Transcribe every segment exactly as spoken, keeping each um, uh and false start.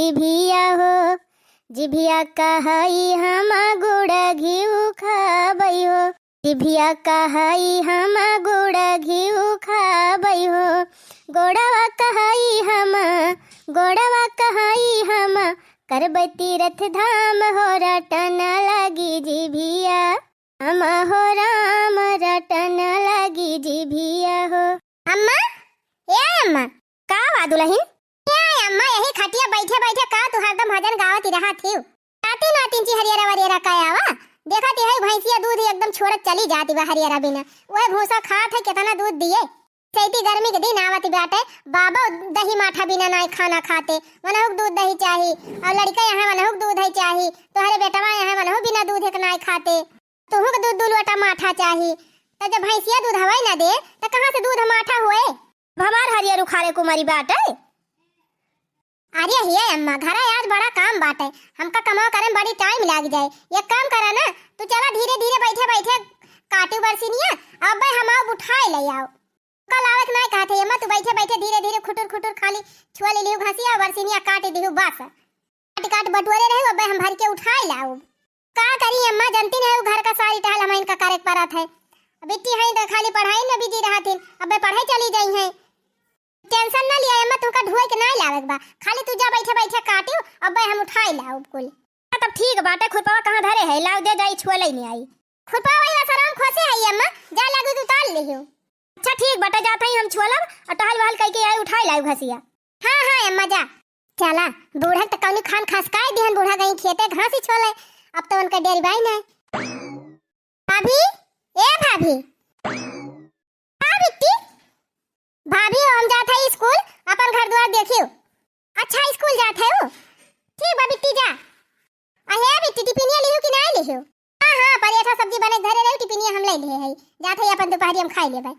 जिभिया हो, जिभिया कहई हम गुड़ घिउ खाबई हो। जिभिया कहई हम गुड़ घिउ खाबई हो। गोड़वा कहई हम, गोड़वा कहई हम, करबै तीरथ धाम हो। रटन लागी जिभिया, अम्मा हो राम, रटन लागी जिभिया हो। अम्मा, ए अम्मा। का बा दुलहिन? ए अम्मा, यही खटिया बैठे बैठे का तू हरदम भजन गावत ही रहत हिउ? नातिन नातिन ची हरियरा वरियरा का आवा। देखत ही है भैंसिया दूध ही एकदम छोड़त चली जाती बा हरियरा बिना। वह भूसा खात है, कितना दूध दिए। चैती गर्मी के दिन आवत बाटे, बाबो दही माठा बिना नाई खाना खाते, वनहुक दूध दही चाही, और लड़का यहाँ वनहुक दूध है चाही, तोहरे बेटवा यहाँ वनहु बिना दूध एक नाई खाते, तुहू के दूध दू लोटा माठा चाही। त जब भैंसिया दूध हवाई ना दे, त कहाँ से दूध माठा हुए? अब हमार हरियर उखाड़े कुमारी बाटे। अरे हिये अम्मा, घरे आज बड़ा काम बाटे, हमका कमाओ करे में बड़ी टाइम लाग जाए। एक काम करा ना, तू चला धीरे धीरे बैठे बैठे काटू बरसिनिया, अब्बे हम आउब उठाए ले आउब। कल आवे के नाय कहत है अम्मा, तू बैठे बैठे धीरे धीरे खुटुर खुटुर खाली छुआ ले लिहू घसिया, बरसिनिया काट दिहू बस। काट काट बटोरे रहे, अब्बे हम भर के उठाए ले आउब। का करी अम्मा, जनती नहीं, उ घर का सारी टहल हमइन का करे के परत है। बिट्टी हई त खाली पढ़ाई में बिजी रहत हिन, अब्बे पढ़ाई चली जाई है। टेंशन ना लिया अम्मा, तुहका ढुए के नाय लावे के बा, खाली तू जा बैठे बैठे काटियो, अब्बे हम उठाई लाउब कुल। हाँ, तब ठीक बाटे, खुरपवा कहाँ धरे है, लाव दे जाई, छुआ लई नहीं आई। खुरपवा वही वसरम खोसे है अम्मा, जा लागू तू ताल लिहियो। अच्छा ठीक बाटे, जात हई हम छुअलब, और टहल वहल कई के आई, उठाई लाउब घसिया। हाँ हाँ अम्मा जा। चला, बूढ़ा त कौनी खान खसकाए दिहन, बूढ़ा गई खेते घास ही छोले, अब तो उनका डेरी बाई नहीं। भाभी, ए भाभी। हाँ बिट्टी। भाभी हो, हम जात है स्कूल, अपन घर द्वार देखियो। अच्छा स्कूल जात है वो? ठीक बा बिट्टी जा। अहे बिट्टी, टिफिनिया लिहू कि ना लिहू? हाँ हाँ, परेठा सब्जी बने धरे रही, टिफिनिया हम ले लिए है, जात है अपन दोपहरी हम खाई लेबै।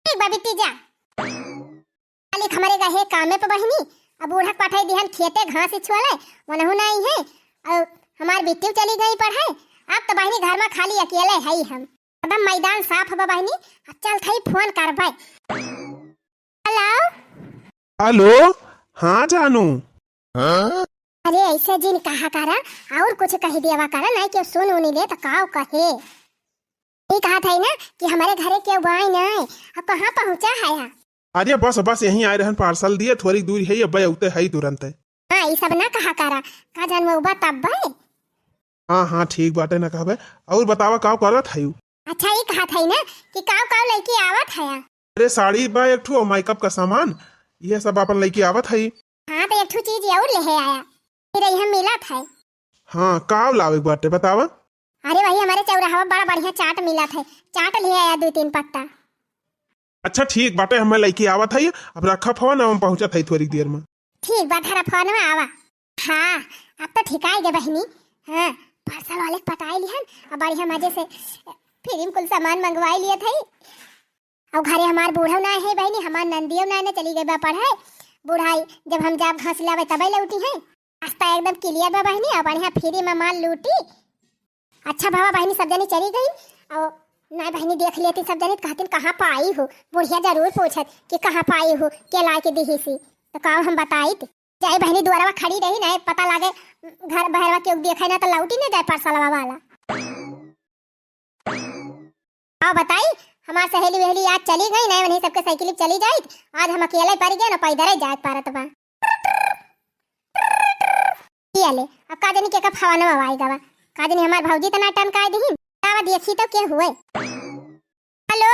ठीक बा बिट्टी जा। खाली हमरे गहे कामे पे बहिनी, अब बूढ़ा के पठाई दिहन खेते घास ही छुअले, मनहु नहीं है, और हमार बिट्टी चली गई पढ़े। अब तो बहिनी घर में खाली अकेले है ही हम। एकदम मैदान साफ बा बहिनी, अब चल थई फोन करबै। हेलो। हेलो, हाँ जानू। अरे ऐसे जिन कहा करा, और कुछ कही देवा करा, नहीं क्यों सुन उनी ले तो काव कहे। ये कहा था ना कि हमारे घरे क्यों बाई नहीं, अब कहाँ पहुँचा है? अरे बस बस, यहीं आए रहन, पार्सल दिए, थोड़ी दूर है, अब्बे उते है तुरंत। हाँ, ये सब ना कहा करा, का जान वो बा तब बे। हाँ हाँ, ठीक बाटे, ना कहबे। और बतावा, काव करत है? अच्छा, ये कहा था ना कि काव काव लइके आवत है? अरे साड़ी बा एक ठो, मेकअप का सामान, ये सब अपन लइके आवत है। हाँ, तो एक ठो चीज और ले आया, फिर यहाँ मिलत है। हाँ, काव लावे के बाटे, बतावा। अरे वही हमारे चौराहा बड़ा बढ़िया चाट मिलत है, चाट ले आया दो तीन पत्ता। अच्छा ठीक बाटे, हमें लइके आवत है, अब रखा फोन, हम पहुँचत है थोड़ी देर में। ठीक बा, धरा फोन में आवा। हाँ, अब तो ठिकाई गे बहिनी। हाँ, पार्सल वाले के पटाई लिहन, अब बढ़िया मजे से फिर कुल सामान मंगवाई लिए थे। अब घरे हमार बूढ़ो ना है बहिनी, हमार नंदियो ना, ना चली गई बा पढ़े। बुढ़ाई जब हम जाब घास लावे तबे लौटी है। रास्ता एकदम क्लियर बा बहिनी, अब बढ़िया फ्री में माल लूटी। अच्छा बाबा बहिनी सब जनी चली गई, और ना बहिनी देख लेती सब जनी, कहतिन कहाँ पाई हो, बुढ़िया जरूर पूछत कि कहाँ पाई हो, के लाए के दिही सी, तो का हम बताई थे? जाए बहिनी दुआरवा खड़ी रही ना, पता लागे घर बहरवा केहू देखे ना तो लौटी ना जाए पार्सलवा वाला। आओ बताई, हमार सहेली वहेली आज चली गई ना, वही सबके साइकिल पे चली जाइत, आज हम अकेले पड़ गए ना, पैदल ही जाए पारत बा। ये ले, अब का जानी के का फवाना में आई गवा, का जानी हमार भौजी तना टनकाए दिहिन। आवा देखी तो के हुए। हेलो,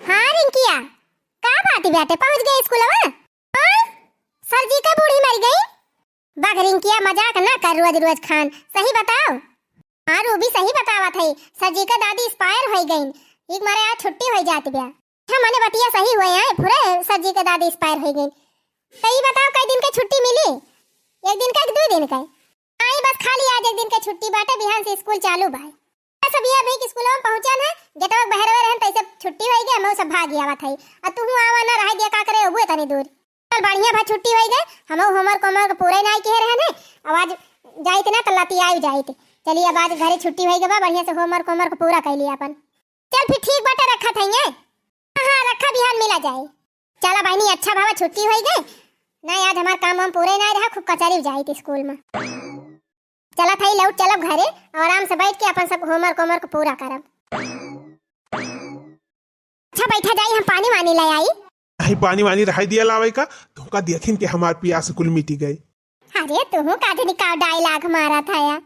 हाँ रिंकिया, का बात बाटे, पहुँच गए स्कूलवा? हाँ, सर जी का बूढ़ी मर गई। बघ रिंकिया, मजाक ना कर रोज रोज खान, सही बताओ। हाँ रूबी, सही बतावत है, सर जी का दादी एक्सपायर हो गई, एक मारे आज छुट्टी हो जात बा। अच्छा, मने बतिया सही हुए हैं, पूरे सर जी के दादी एक्सपायर हो गई। तो ये बताओ, कई दिन के छुट्टी मिली? एक दिन का कि दो दिन का? आई बस, खाली आज एक दिन के छुट्टी बाटे, बिहान से स्कूल चालू बा। बस अब ये अभी स्कूल में पहुँचा ना, गेटवा के बहरवे रहन, तैसे छुट्टी हो गई, हम सब भाग आवत है। और तू आवा ना, रह दिया का करे, अबू इतनी दूर। चल बढ़िया भा, छुट्टी हो गई, हम होमवर्क होमवर्क पूरा ना किए रहन है। अब आज जाइत ना तो लतियाई जाइत। चलिए अब आज घरे छुट्टी हो गई बा, बढ़िया से होमवर्क होमवर्क पूरा कर लिया अपन। चल फिर ठीक बाटे, रखा था ये। हाँ, रखा, बिहान मिला जाए। चला बहिनी, अच्छा बाबा, छुट्टी होई गए, ना, आज हमार काम वाम पूरे ना रहा, खूब कचरी जाई थी स्कूल में। चलत हई, लौट चलब घरे और आराम से बैठ के अपन सब homework वोमवर्क पूरा करब। अच्छा बैठा जाई, हम पानी वानी ले आई। नहीं, पानी वानी रहाई दिया लावे का, तुमका देखिन के हमार पियास कुल मिटी गई। अरे तुहू का जनी का dialogue मारा था या?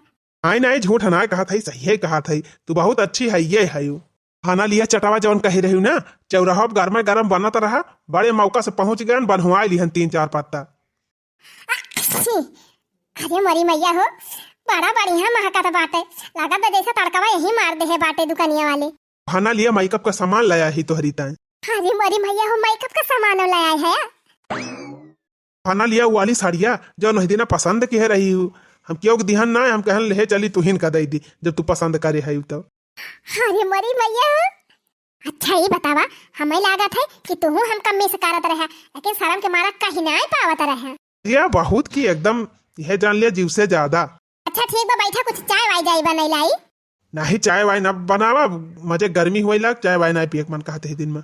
नहीं नहीं, झूठ ना कहा था, सही है कहा था, तू बहुत अच्छी है, ये है यू। खाना लिया चटावा जवन कही रही ना, चौराहा पे गरमा गरम बनत रहा, बड़े मौका से पहुँच गए, बनवाए लिहन तीन चार पत्ता। छी, अरे मोरी मैया हो, बड़ा बढ़िया महकत बाटे, लागत बा जैसे तड़कवा यही मार देहे बाटे दुकनिया वाले। बहाना लिया makeup का सामान लाया ही तोहरी ताई। अरे मोरी मैया हो, makeup का सामान लाया है? बहाना लिया वो वाली साड़िया जौन वही दिना पसंद किहे रही हूँ, हम क्यों के दिहन ना, हम कहन ले चली तुहिन का दे दी जब तू पसंद करे है तो। अरे मोरी मैया हो, अच्छा, ई बतावा, हमें लागत है कि तुहू हम कम में से करत रहा, लेकिन शर्म के मारा कहीं ना पावत रहा। या बहुत की एकदम, यह जान लिया जीव से ज्यादा। अच्छा, ठीक बा, बैठा, कुछ चाय वाय जाई बनाई लाई। नहीं, चाय वाय ना बनावा, मजे गर्मी हुई लाग, चाय वाय ना पिए के मन कहते ही दिन में।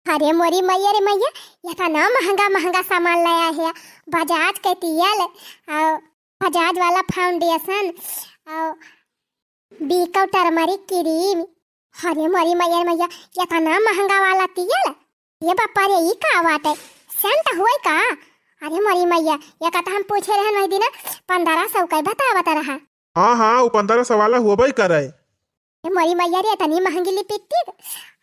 अरे मोरी मैया रे मैया, इतना महंगा महंगा सामान लाया है, बजाज के तेल, और बजाज वाला foundation, और बीको turmeric cream। अरे मोरी मैया रे मैया, इतना महंगा वाला तेल? ये बापा रे, ई का बाटे? Scent हुए का? अरे मोरी मैया, ये का तो हम पूछे रहन वही दिन, पन्द्रह सौ का बतावत रहा। हाँ हाँ, वो पन्द्रह सौ वाला होबे करे। ए मोरी मैया रे, इतनी महंगी lipstick,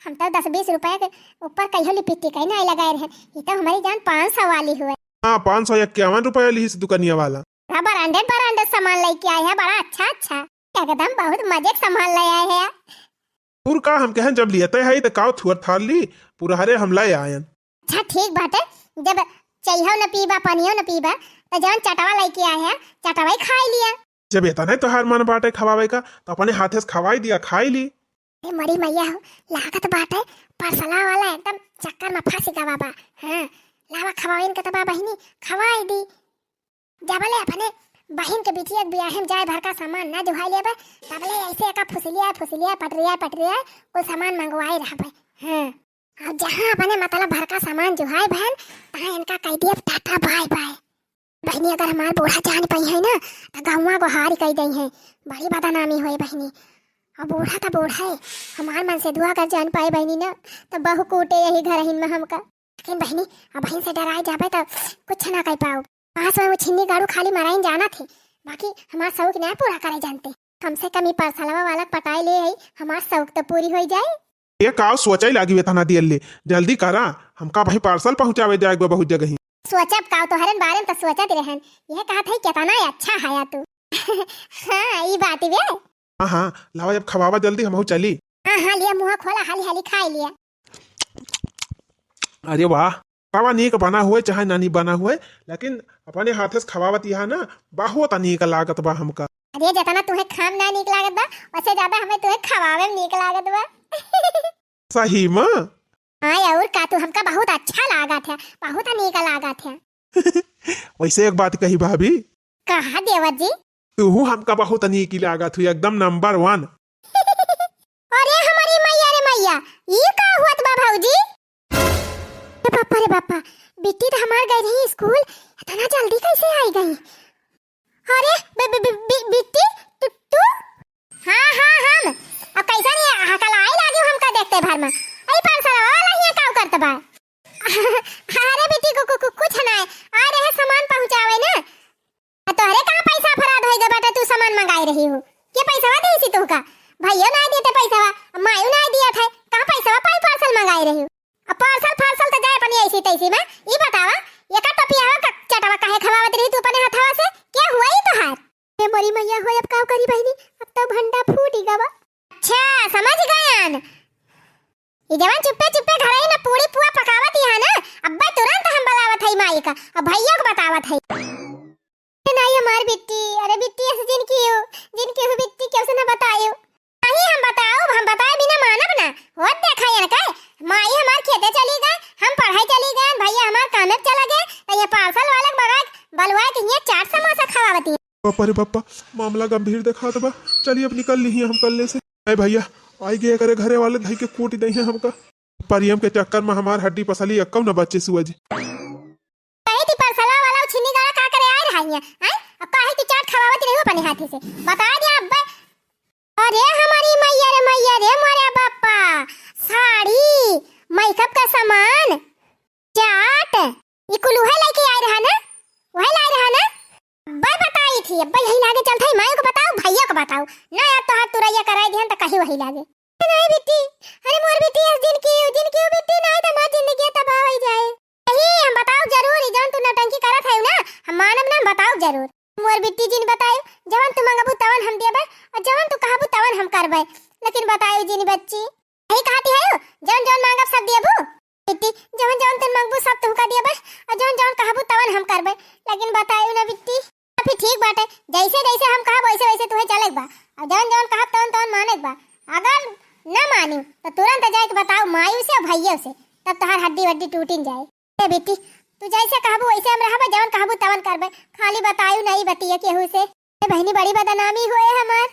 हम तो दस बीस रुपया के ऊपर कहियो lipstick ही नहीं लगाए रहन। ये तो हमारी जान पाँच सौ वाली हुए। हाँ, पाँच सौ इक्यावन रुपया लिहिस दुकनिया वाला। बड़ा branded branded सामान लेके आए हैं, बड़ा अच्छा अच्छा, एकदम बहुत मजे के सामान ले आए हैं। और का हम कहन, जब लियते है तो काव थुअर थार ली, पूरा हरे हम ले आयन। अच्छा ठीक बाटे, जब चाहियो न पीबा, पानियो न पीबा, तो जौन चटवा लेके आए हैं, चटवा ही खाई लिया। जब इतना ही तोहार मन बाटे खवावे का, तो अपने हाथे से खवाई दिया, खाई ली। ए मोरी मैया हो, लागत बाटे परसला वाला एकदम चक्कर में फंस गवा बा। हाँ, लावा खवाइन के तबा बहिनी, खवाई दी। जबले अपने बहिन के बिटिया के बियाहे में जाए भर का सामान ना जुहाई लेबे, तबले ऐसे एका फुसलिया, फुसलिया, पटरिया, पटरिया, कुल सामान मंगवाए रहबे। हाँ, अब जहाँ अपने मतलब भर का सामान जुहाए बहन, तहाँ इनका कह दिया टाटा बाय बाय। बहिनी, अगर हमार बूढ़ा जान पाई है ना, तो गौवा गोहार कह दई है, बड़ी बदनामी होए बहिनी। और बूढ़ा तो बूढ़ा है, हमार मन से दुआ कर जान पाए बहिनी ना, तो बहु कूटे यही घर में हमका। लेकिन बहिनी, अब बहिन से डराए जाबे तो कुछ ना कह पाओ। पास में वो छिन्नी गाड़ू खाली मराइन जाना थे, बाकी हमार शौक ना पूरा करे जानते। कम से कम ई पार्सलवा वाला पटाए ले आई, हमार शौक तो पूरी हो जाए। ये काव सोचे लागी वे तना दियल ले, जल्दी करा, हमका भाई पार्सल पहुँचावे जाए बा बहुत जगह ही। सोचब काव, तोहरे बारे में तो सोचत रहन, यह कहा था कितना ही अच्छा है तू। हाँ, ई बात वे। हाँ हाँ, लावा जब खवावा जल्दी, हमहू चली। हाँ हाँ, लिया मुँह खोला, हाली हाली खाई लिया। अरे वाह, खावा नीक बना हुए चाहे नानी बना हुए, लेकिन अपने हाथे से खवावत यहाँ ना बहुत नीक लागत बा हमका। अरे जितना तुहे खाम ना नीक लागत बा, वैसे ज्यादा हमें तुहे खवावे में नीक लागत बा। सही में? हाँ, और का, तू हमका बहुत अच्छा लागत है, बहुत नीक लागत है। वैसे एक बात कही भाभी। कहा देवर जी? तू हमका बहुत नीक लागत हुई, एकदम नंबर वन। अरे हमारी मैया रे मैया, ई का हुआ बा भौजी? रे बापा रे बापा, बिट्टी तो हमार गई रही स्कूल, इतना जल्दी कैसे आई गई? अरे बि-, बि-, बि-, बि-, बिट्टी, तू, तू? हाँ हाँ हम। अब कैसा नहीं हकल आई लागी हमका देखते भर में। आई पार्सल वाला हिया काव करत बा? अरे बिट्टी, कु-, कु-, कु-, कुछ ना है, आ रहे सामान पहुँचावे ना। आ तोहरे कहाँ पैसा फराद होई गए बाटे, तू सामान मंगाई रही हो? के पैसवा देसी तुहका? भैया ना देते पैसवा, मायू ना दिया था, कहाँ पैसवा पाई पार्सल मंगाई रही हो? अब पार्सल फार्सल तो जाए अपनी ऐसी तैसी में। ई बतावा, ये का टोपियावा का चटवा काहे खवावत रही तू अपने हथवा से? क्या हुआ ई तोहार? हे मोरी मैया हो, अब का करी बहिनी, अब तो भंडा फूट ही गवा। अच्छा, समझ गयन। ई जवन चुप्पे चुप्पे घर ही ना पूरी पुआ पकावत ही है ना, अब्बे तुरंत हम बुलावत हई माई का, अब भैया को बतावत हई। अरे नाई हमार बिट्टी, अरे बिट्टी ऐसे जिन कियो, जिन कियो बिट्टी क्यों से ना बतायो? नहीं हम बताओ, हम बताए बिना मानब ना। होत देखा ये का, माई हमार खेते चली गए, हम पढ़ाई चली गए, भैया हमार कामे पे चला गए, तो ये पार्सल वाला के बगा बलवा के ये चाट समोसा खवावती। बापा रे बापा, मामला गंभीर देखात बा। चलिए अब निकल ली हम कल्ले से। ए भैया, आई गए करे घरे वाले धई के कूट दई है हमका। परियम के चक्कर में हमार हड्डी पसली एक्कौ न बचे सुअज। कही थी पार्सलवा रही अपने हाथे से। बता दिया अब। अरे हमारी मैया रे मैया रे मोरे बापा, साड़ी, मेकअप का सामान, चाट, ई कुल उहे लेके आए रहा ना, उहे लाए रहा ना। अब्बे बताई थी, अब्बे यही लागे चलत है, माई को बताओ, भैया को बताओ ना, यार तोहार तुरैया कराई दिहन त कहीं वही लागे। नहीं बिट्टी, अरे मोर बिट्टी, आज दिन की, दिन की बिट्टी, नहीं तो हमार जिंदगी तबाह हो जाए। नहीं, हम बताओ जरूर, ई जौन तू नौटंकी करत है ना, हम मानब ना, हम बताओ जरूर। मोर बिट्टी जिन बतायो, जवन तू मंगबू तवन हम देबे, और जवन तू कहबू तवन हम करबे, लेकिन बतायो जिन बच्ची। यही कहती है, जौन जौन मांगब सब देबू। बिट्टी, जवन जौन तू मंगबू सब तुमका देबे, और जौन जौन कहबू तवन हम करबे, लेकिन बतायो ना बिट्टी। फिर ठीक बाटे, जैसे जैसे हम कहब वैसे वैसे तुहे चले के बा, और जौन जौन कहब तवन तवन माने के बा। अगर न मानी तो तुरंत जाए के बताओ मायू से और भैया से, तब तोहार हड्डी वड्डी टूटिन जाए। ए बिट्टी, तू जैसे कहबू वैसे हम रहबे, जवन कहबू तवन करबे, खाली बतायू नहीं बतिया केहू से। ए बहिनी, बड़ी बदनामी होए हमार।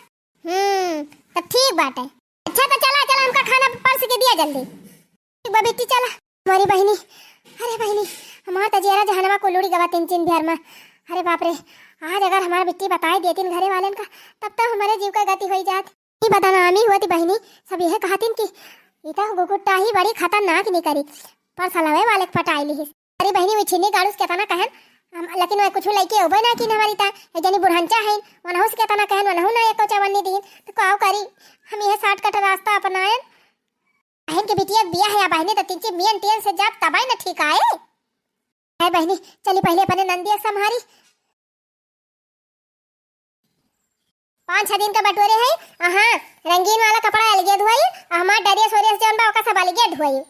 हम्म, तब ठीक बाटे। अच्छा तो चला, चला हमका खाना परस के दिया जल्दी। ठीक बा बिट्टी, चला। हमारी बहिनी, अरे बहिनी, हमार तो जियरा जहनवा को लुड़ी गवा तीन तीन भर में। अरे बाप रे, आज अगर हमार बिट्टी बताए देतीन घरे वालन का, तब तो हमारे जीव का गति होई जात। ई बदनामी हुआ थी बहिनी, सब यह कहतिन कि ई तो गुगुट्टा ही बड़ी खतरनाक निकरी, परसलवे वाले के पटाई लिहिस। अरे बहिनी, वो छिन्नी गाड़ूस केतना कहन, हम, लेकिन वह कुछ लइके अबे ना किन हमारी ता, एक जनी बुढ़ंचा है, वनहु से केतना कहन, वनहु ना एको चवन्नी दीन, तो काव करी, हम यह shortcut रास्ता अपनायन। बहन के बिटिया के बियाह है, बहिनी तो तिनची मियन टियन से जाब तबाई न ठीक आए। है बहिनी, चली पहले अपने नंदिया के संभारी। पाँच छह दिन का बटोरे है, अहाँ रंगीन वाला कपड़ा अलगे धोई, और हमार dress वरेस जौन बा ओका सब अलगे धोई।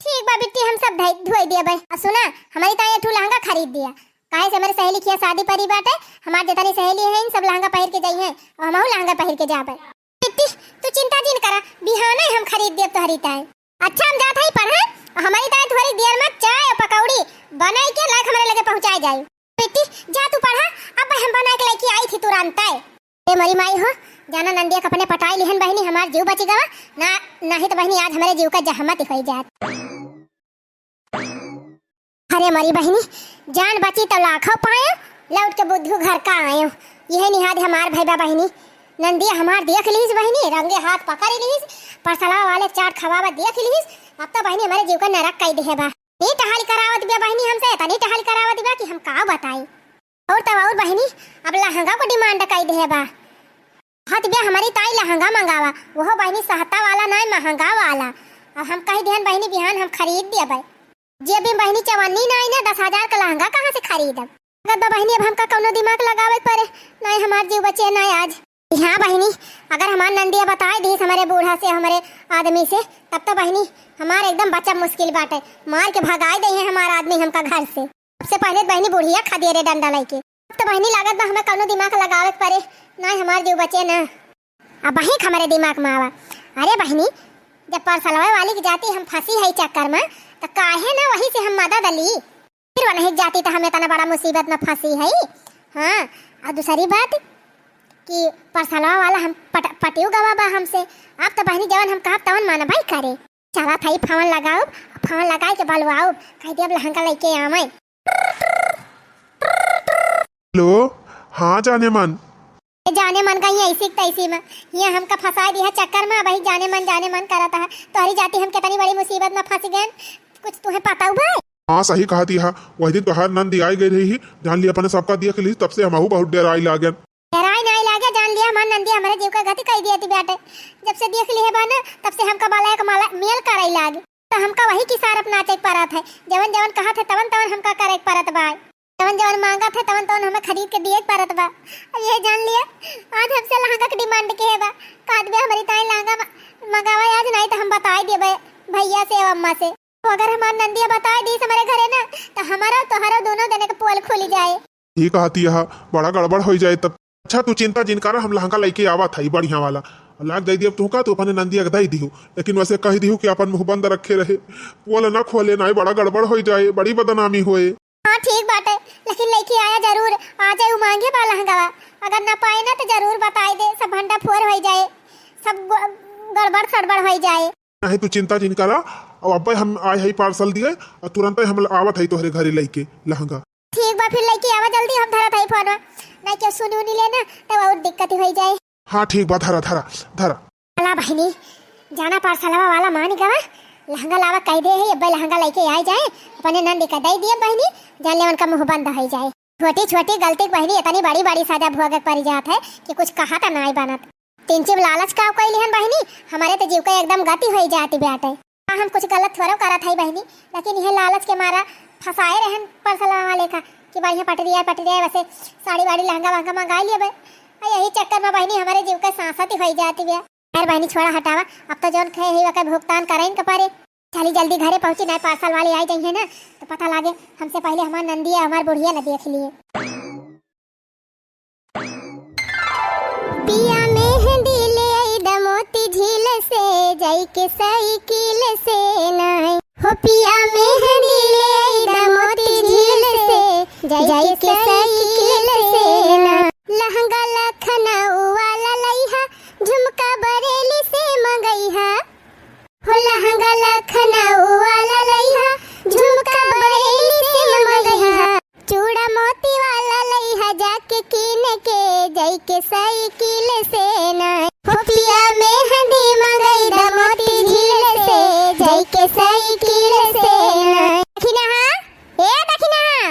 ठीक बा बिट्टी, हम सब धई-, धोई देबे। आ सुना, हमारी ताई एक ठू लहंगा खरीद दिया, काहे से हमारी सहेली किया शादी परी बाटे, हमार जितनी सहेली है इन सब लहंगा पहिर के जाई हैं, और हमहू लहंगा पहिर के जाबे। बिट्टी, तू चिंता जिन करा, बिहाने हम खरीद देब तोहरी ताई। अच्छा, हम जात हई पढ़े, हमारी ताई थोड़ी देर में चाय और पकौड़ी बनाई के लायक हमारे लगे पहुँचाई जाई। बिट्टी, जा तू पढ़ा, अब हम बना के लेके आई थी तुरंत। ए मोरी माई हो, जाना नंदिया के अपने पटाई लिहन बहिनी, हमार जीव बची गवा, ना, नहीं तो बहिनी आज हमारे जीव का जहमत होई जात। अरे मोरी बहिनी, जान बची तो लाखों पाए, लौट के बुद्धू घर का आयो। यह निहाद हमार भई बा बहिनी, नंदिया हमार देख लीस बहिनी, रंगे हाथ पकड़ लीस, परसलवा वाले चाट खवावा देख लीस। अब तो बहिनी हमारे जीव का नरक कई देहे बा। नी टहल करावत बा बहिनी हमसे, इतनी टहल करावत बा कि हम का बताई। और तब और बहिनी, अब लहंगा को demand कई देहे बा। हत बे हमारी ताई लहंगा मंगावा, वो बहिनी सहता वाला नाय, महंगा वाला। अब हम कह दिहन बहिनी बिहान हम खरीद देबे। जे भी बहिनी चवन्नी नाय ना, दस हजार का लहंगा कहाँ से खरीदब? अगर बा बहिनी अब हमका कौनो दिमाग लगावे के पड़े, नाय हमार जीव बचे नाय आज। हाँ बहिनी, अगर हमार नंदिया बताए दीस हमारे बूढ़ा से, हमारे आदमी से, तब तो बहिनी हमार एकदम बचब मुश्किल बाटे, मार के भगाए दे हैं हमार आदमी हमका घर से। सबसे पहले तो बहिनी बुढ़िया खदेरे डंडा लेके। अब तो बहिनी लागत बा हमें कौनो दिमाग लगावे के पड़े, नाय हमार जीव बचे ना। अब बहिन हमारे दिमाग में आवा। अरे बहिनी, जब परसलवे वाली की जाती हम फंसी है चक्कर में, तो काहे ना वही से हम मदद ली। फिर वनही जाती तो हम इतना बड़ा मुसीबत में फंसी है। हाँ, और दूसरी बात कि परसलवा वाला हम पट-, पटियो गवा बा हमसे। अब तो बहिनी जवन हम कहब तवन मानबई करे। चला थाई फोन लगाउब, फोन लगाई के बलवाउब, कह दे अब लहंगा लेके आवे। हेलो, हाँ जाने मन। ए जाने मन का ही ऐसी तैसी में, ये हमका फंसा दिया चक्कर में, वही जाने मन, जाने मन करत है। तोहरी जाती हम कितनी बड़ी मुसीबत में फंस गए, कुछ तुम्हें पता हुआ है? हाँ, सही कहती है। वही दिन तोहार नंदी आई गई रही, जान लिया अपने सबका देख ली, तब से हमहू बहुत डेराई लागन। डेराई नाई लागे, जान लिया हमार नंदी हमारे जीव का गति कई दिया थी बेटे। जब से देख ली है बा ना, तब से हमका बाला एक माला मेल कराई लागे। तो हमका वही किसार अपना नाचे के परत है, जवन जवन कहत है तवन तवन हमका करे के परत बा। जवन जवन मांगत है तवन तवन हमें खरीद के दिए के परत बा। अब ये जान लिया, आज हमसे लहंगा के demand के है बा, कहत बे हमारी ताई लहंगा म-, मंगावा आज, नहीं तो हम बताई देबे भैया से और अम्मा से। तो अगर हमार नंदिया बताई दीस हमारे घरे ना, तो हमारा और तोहरा दोनों जने के पोल खुल जाए। ठीक कहती है, बड़ा गड़बड़ हो जाए तब। अच्छा, तू चिंता जिन करा, हम लहंगा लेके आवत हई बढ़िया वाला। लाग दे दियो तुहका, तू अपने नंदिया के दे दियो, लेकिन वैसे कह दियो कि अपन मुंह बंद रखे रहे, पोल ना खोले, ना बड़ा गड़बड़ हो जाए, बड़ी बदनामी होए। हाँ ठीक बाटे, लेकिन लेके आया जरूर, आ जाए उ मांगे बा लहंगावा, अगर ना पाए ना तो जरूर बताई दे, सब भंडा फोर हो जाए, सब ग-, गड़बड़ सड़बड़ हो जाए। नहीं, तू चिंता जिन करा, अब अब्बे हम आए हई parcel दिए, और तुरंत हम आवत हई तोहरे घरे लेके लहंगा। ठीक बा, फिर लेके आवा जल्दी, हम धरत हई फोन। नाहीं केहू सुनी उनी लेना, तब और दिक्कत होइ जाए। हाँ, ठीक बा, धरा, धरा, धरा। अला बहिनी, जाना पार्सलवा वाला मान गवा, लहंगा लावा कहि दे है, अब्बे लहंगा लइके आइ जाए, अपने नंदी का दइ दिए बहिनी, जान ले उनका मुँह बंद होइ जाए। छोटी छोटी गलती के बहिनी इतनी बड़ी बड़ी सजा भोगे के परि जात है कि कुछ कहा त नाहीं बनत। तिनची लालच का कइ लिहन बहिनी, हमरे त जीव का एकदम गति होइ जाती बाटे। हाँ, हम कुछ गलत थोड़ो करत हई बहिनी, लेकिन इहे लालच के मारा फंसाए रहन पार्सलवा वाले का कि बढ़िया पटरी आए, पटरी आए, वैसे साड़ी वाड़ी लहंगा वहंगा मंगाइ लेबे। आ यही चक्कर में बहिनी हमरे जीव का सांसत ही होइ जाती बा। खैर बहिनी छोड़ा हटावा, अब तो जौन कहे ही ओकर भुगतान करइन के परे। चली जल्दी घरे पहुँची, नाहीं पार्सल वाले आइ जइहें ना तो पता लागे हमसे पहिले हमार नंदिया हमार बुढ़िया न देख लिए। पिया मेहंदी ले आई द मोती झील से, जाई के साइकिल से नाहीं। हो पिया मेहंदी ले आई द मोती झील से, जाई के साइकिल से नाहीं। लहंगा लखनऊ वाला लइहा, झुमका बरेली से मंगइहा। हो लहंगा लखनऊ वाला लइहा, झुमका बरेली से मंगइहा। चूड़ा मोती वाला लइहा जाके कीन के, जाई के साइकिल से नाहीं। हो पिया मेहंदी मंगई द मोती झील से, जाई के साइकिल से नाहीं। दखिनहा, ए दखिनहा,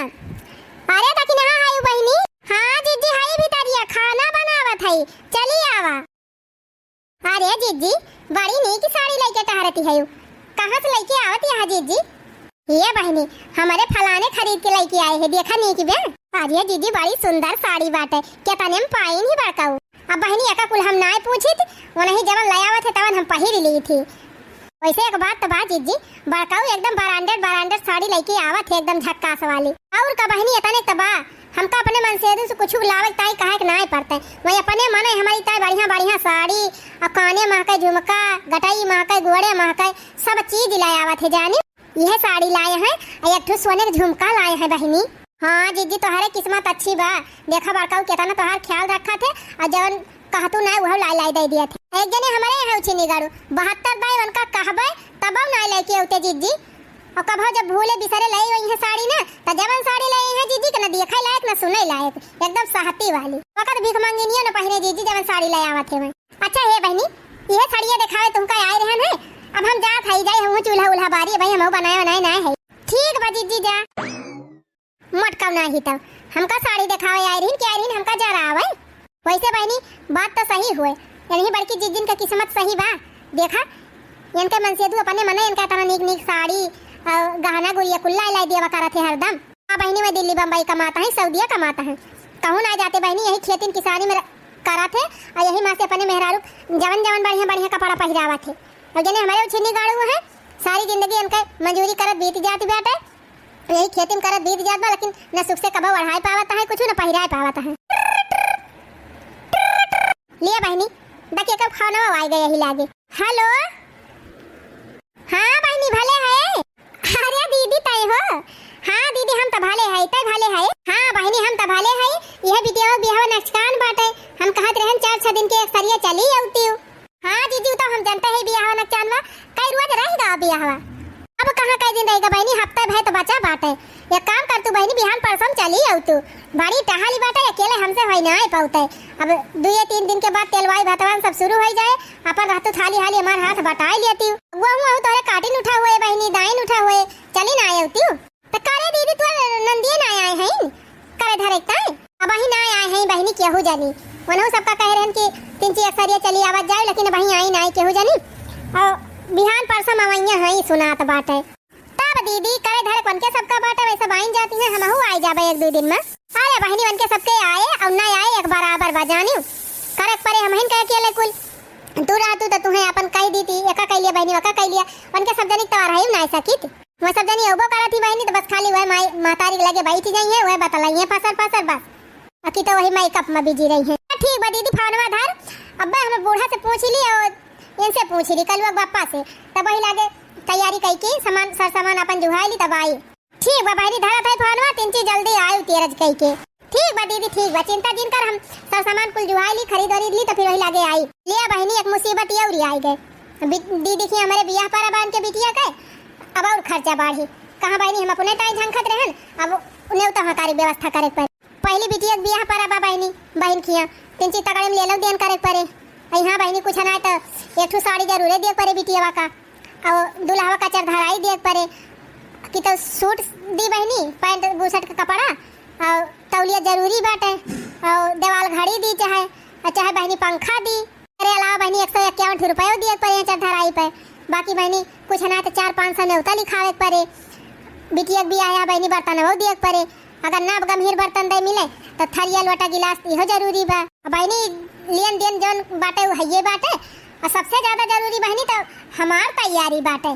अरे दखिनहा हाय बहिनी। हाँ जिज्जी, हाय भितरिया खाना बनावत हई, चली आवा। अरे जिज्जी, बड़ी नीक साड़ी लइके टहरती हयू, कहाँ से लइके आवत यहाँ जिज्जी? ये बहिनी, हमरे फलाने खरीद के लइके आए हैं, देखा नीक बे। अरे जिज्जी, बड़ी सुंदर साड़ी बाटे, केतने में पाइन ही बड़काऊ? अब बहिनी एका कुल हम नाय पूछित, वनही जवन ले आवत है तवन हम पहिर ली थी। वैसे एक बात त बा जिज्जी, बड़काऊ एकदम branded branded साड़ी लइके आवत है, एकदम झक्कास वाली। और का बहिनी, एतने त बा, हमका अपने मनसेधू से कुछ लावे ताई कहे के नाय पड़ते। वही अपने मने हमारी ताई बढ़िया बढ़िया साड़ी, और काने महके झुमका, गटई महके, गोड़े महके, सब चीज लाए आवत है जानी। यह साड़ी लाए हैं, और एक ठो सोने के झुमका लाए हैं बहिनी। हाँ जिज्जी, तोहरे किस्मत अच्छी बा, देखा बड़काऊ केतना तोहार ख्याल रखत है, और जवन कहतू ना उहो लाई लाई दे दिया थे। एक जने हमारे यहाँ उछिनी गाड़ू, बहत्तर बाई उनका कहबे, तबो ना लेके उते जिज्जी। और कभो जब भूले बिसरे लाई वही है साड़ी ना, त जवन साड़ी लाई है जिज्जी के ना देखे लायक ना सुने लायक, एकदम सहती वाली। वकत भीख मंगिनिया न पहिरे जिज्जी जवन साड़ी ले आवत है वही। अच्छा हे बहिनी, यह साड़िया देखावे तुमका आए रहन है। अब हम जात हई, जाई हम चूल्हा उल्हा बारी, भाई हम बनाए बनाए ना है। ठीक बा जिज्जी जा। मटकाऊ नाही तब हमका साड़ी देखावे आए रहिन कि आए रहिन हमका जरावे। वैसे बहिनी बात तो सही हुए, यानी बड़की जिज्जिन का किस्मत सही बा। देखा इनके मनसेधू अपने मने इनका इतना नीक नीक साड़ी और गहना गुरिया कुल्ला लाई दिया करत है हरदम। हाँ बहिनी, वह दिल्ली बम्बई कमाता है, सऊदिया कमाता है, कहूँ ना जाते बहिनी, यही खेतिन किसानी में र-, करत है और यही माँ से अपने मेहरारू जवन जवन बढ़िया बढ़िया कपड़ा पहिरावत है। और जने हमारे उछिनी गाड़ू है, सारी जिंदगी इनके मजूरी करत बीत जाती बाटे। यही खेती में करत बीत जात बा, लेकिन न सुख से कबो ओढ़ाए पावत है कुछ, न पहिराए पावत है। लिया बहिनी, देखिए कब खाना आ गए यही लागे। हेलो, हाँ बहिनी, भले है। अरे दीदी, तय हो? हाँ दीदी, हम तो भले है, तय भले है। हाँ बहिनी, हम तो भले है। यह बिटिया बियाह नचकान बाटे, हम कहत रहन चार छह दिन के एक सरिया चली अउती। हाँ जीजी, उ तो हम जानते हैं बियाहवा नचानवा, कई रोज रहेगा बियाहवा। अब कहाँ कई दिन रहेगा बहिनी, हफ्ता भर तो बचा बाटे। एक काम कर तू बहिनी, बिहान परसों चली आऊ तू। बड़ी टहाली बाटे, अकेले हमसे होई ना आए पाउते। अब दुए तीन दिन के बाद तेलवाई भतवान सब शुरू होई जाए, अपन रहतू थाली हाली हमार हाथ बटाई लेती। वो हूँ तोरे काटिन उठा हुए बहिनी, दाइन उठा हुए, चली ना आए तू। त करे दीदी, तोर नंदिये ना आए हैं करे धरे ताई? अबहीं ना आए हैं बहिनी केहू जानी। वनहु सबका कहे रहन कि तिनची एक सरिया चली आवत जाए, लेकिन अबहीं आई ना केहू जानी। और बिहान परसों मवैया हैं सुनात बाटे। तब दीदी करे धरे वनके सबका बाटे, वैसे बाइन जाती हैं, हमहू आई जाबे एक दो दिन में। अरे बहिनी वनके सबके आए और ना आए एक बराबर बा जानियो। करे परे हमहिन कहे के ले कुल। तू रहतू त तुहें अपन कह दीती, एका कह लिया बहिनी, वका कह लिया। वनके सब जनी तवार है ना सकित। वह सब जनी अउबो करत ही बहिनी, त बस खाली वह माई, महतारी के लगे बैठ जाइए, वह बतलाइए फसर फसर बस। अकी तो वही मेकअप में बिजी रही है। ठीक बा दीदी, फोनवा धर, अब्बे हम बूढ़ा से पूछ ली और इनसे पूछ ली, कल वो बप्पा से, तब वही लागे तैयारी कई की, सामान, सर सामान अपन जुहाई ली, तब आई। ठीक बा बहिनी, धरत है फोनवा, तिनची जल्दी आई तेरज कई के। ठीक बा दीदी, ठीक बा, चिंता जिन कर, हम सर सामान कुल जुहाई ली, खरीद वरीद ली, तो फिर वही लागे आई। लिया बहिनी, एक मुसीबत ये उरी आई गए। बी-, दीदी की हमारे बियाह पर बा इनके बिटिया के, अब और खर्चा बढ़ी। कहाँ बहिनी, हम अपने ताई झंखत रहन, अब उन्हें तो हकारी व्यवस्था करे के पड़ी। पहली बिटिया के बियाह परा बा बहिनी, बहिन खिया तीन चीज तगड़े में लेलउ देन करे के परे। अइ हाँ बहिनी, कुछ नाहीं त एक ठो साड़ी जरूरे दिए के परे बिटियवा का, अउ दुल्हवा का चरधराई दिए के परे। कि त सूट दी बहिनी, पैंट बुशर्ट के कपड़ा, अउ तौलिया जरूरी बाटे, अउ देवाल घड़ी दी, चाहे, चाहे बहिनी पंखा दी। एकरे अलावा बहिनी एक सौ इक्यावन ठो रुपयो दिए के परे चरधराई पे। बाकी बहिनी कुछ ना त चार पाँच सौ नेवता लिखावे के परे। बिटिया के बियाह है बहिनी, बर्तनवो दिए के परे। अगर ना गम्हीर बर्तन दे मिले त थरिया लोटा गिलास इहो जरूरी बा। अब बहिनी लेन देन जौन बाटे उ हइये बाटे। अउ सबसे ज्यादा जरूरी बहिनी त हमार तैयारी बाटे।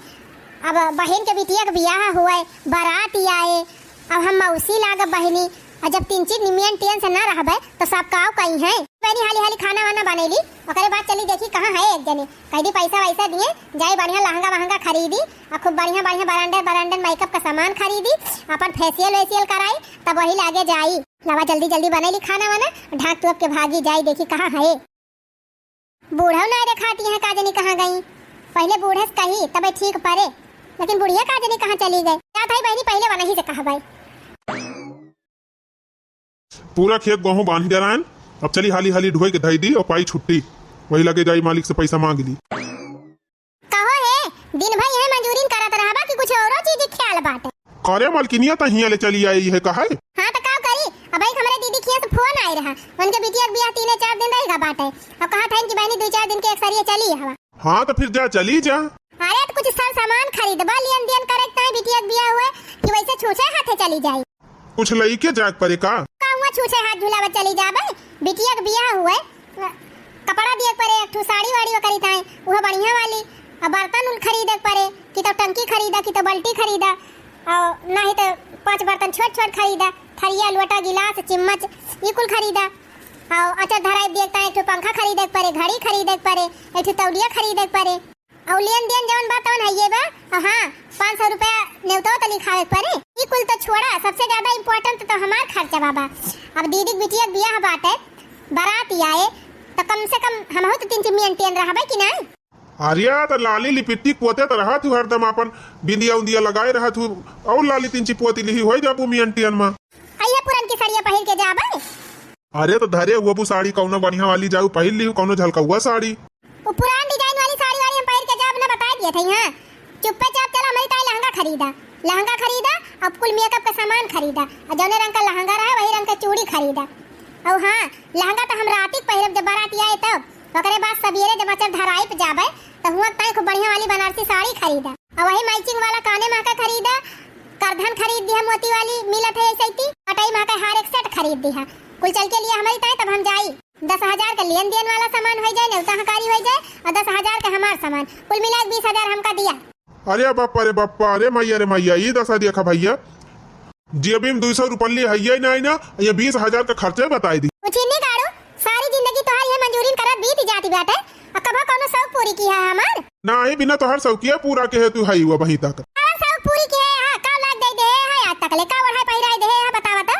अब बहिन के बिटिया के बियाह हुए, बारात आए, अब हम मौसी लागब बहिनी, अउ जब तीन चीज निमियन टेन से ना रहबे, त सब काव कइहैं। बहिनी हाली हाली खाना वाना बनैली, ओकरे बाद चली देखी कहाँ है एक जने। कह दी पैसा वैसा दिए, जाई बढ़िया लहंगा वहंगा खरीदी, अउ खूब बढ़िया बढ़िया branded branded makeup का सामान खरीदी, अपन facial वेशियल कराई, तब वही लागे जाई। लावा जल्दी जल्दी बनैली खाना वाना, ढाक टुअप के भागी जाई, देखी कहाँ है। बूढ़ऊ नाहीं देखाती हैं, का जनी कहाँ गई। पहिले बूढ़े से कही, तबे ठीक परे, लेकिन बुढ़िया का जनी कहाँ चली गई। जात हई बहिनी, पहिले वनही से कहबै। पूरा खेत गोहूँ बांध डरायन, अब चली हाली हाली ढोई के धई दी अउ पाई छुट्टी, वही लगे जाई मालिक से पैसा मांग ली। कहो हे, दिन भर यह मजूरीन करत रहबा कि कुछ औरो चीज ख्याल बाटे? करे मलकिनिया, त हियाँ ले चली आई है कहे। हाँ त का करी, अब एक हमरे दीदी खिया से फोन आए रहा, उनके बिटिया के बियाह तीने चार दिन रह गा बाटे, अब कहा था कि बहिनी दो चार दिन के एक सरिये चली हवा। हाँ त फिर जा, चली जा। अरे त कुछ सर सामान खरीदबा, लेन देन करे के ताई बिटिया के बियाह हुए कि वैसे छूछे हाथे चली जाई। कुछ लइके जाए के परे का? का हुआ छूछे हाथ झुलावत चली जाबे? बिटिया के बियाह हुए, कपड़ा दिए के परे, एक ठो साड़ी वाड़ी ओकरी ताई, उहो बढ़िया वाली। अउ बर्तन उन खरीदे के परे, कि तो टंकी खरीदा, कि तो बल्टी खरीदा, अउ नाही तो पांच बर्तन छोट छोट खरीदा, थरिया, लोटा, गिलास, चिम्मच, ई कुल खरीदा। अउ अचर धराई दिए के ताई एक ठो पंखा खरीदे के परे, घड़ी खरीदे के परे, एक ठो तौलिया खरीदे के परे। अउ लेन देन जवन बा तवन हइये बा। अउ हाँ, पाँच सौ रुपया नेवतो त लिखावे के परे। ई कुल त छोड़ा, सबसे ज्यादा important त हमार खर्चा बा। अब दीदी के बिटिया के बियाह बाटे, बारात आए, त कम से कम हमहू त तीन ची maintain रहबे कि नाहीं? अरे त लाली लिपिस्टिक पोते त रहत हूँ हरदम, आपन बिंदिया उंदिया लगाए रहत हूँ, अउर लाली तीन ची पोती लिही होइ जाबू maintain मा। अइहे पुरनकी सड़िया पहिर के जाबे। अरे त धरे हुआ बू साड़ी कौनो बढ़िया वाली जाऊ पहिर लिहू, कौनो झलकौआ साड़ी। उ पुरान design वाली साड़ी वाड़ी हम पहिर के जाब ना, बताइ दिए थे। हाँ, चुप्पे चाप चला हमरी ताई लहंगा खरीदा, लहंगा खरीदा, अब कुल makeup का सामान खरीदा, अउ जौने रंग का लहंगा रहे वही रंग का चूड़ी खरीदा। अउ हाँ, लहंगा त हम राती के पहिरब जब बारात आए तब, ओकरे बाद सबेरे जब अचर धराई पे जाबे त हुआ ताई खूब बढ़िया वाली बनारसी साड़ी खरीदा, अउ वही matching वाला काने महका खरीदा, करधन खरीद दिहा मोती वाली मिलत है ऐसे ही, अटई महका हार एक set खरीद दिहा, कुल चल के लिए हमरी ताई तब हम जाई। दस हजार के लेन देन वाला सामान होइ जाए, नेवता हकारी होइ जाए, अउ दस हजार के हमार सामान, कुल मिला के बीस हजार हमका दिया। अरे बप्पा रे बप्पा, अरे मैया रे मैया, ई दसा देखा भैया, जेबी में दुई सौ रुपल्ली हइये नाहीं ना, ये बीस हजार के खर्चे बताई दी। उछिन्नी गाड़ू, सारी जिंदगी तोहार ये मजूरीन करत बीत जाती बाटे, अउ कबो कौनो शौक पूरी किहा हमार? नाहीं, बिना तोहार शौकिया पूरा के है तू हई हुआ वहीं तक। कौन शौक पूरी किहा है? हाँ, का लाग दे दे है आज तक ले, का ओढ़ाई पहिराई दे है, बतावा तो?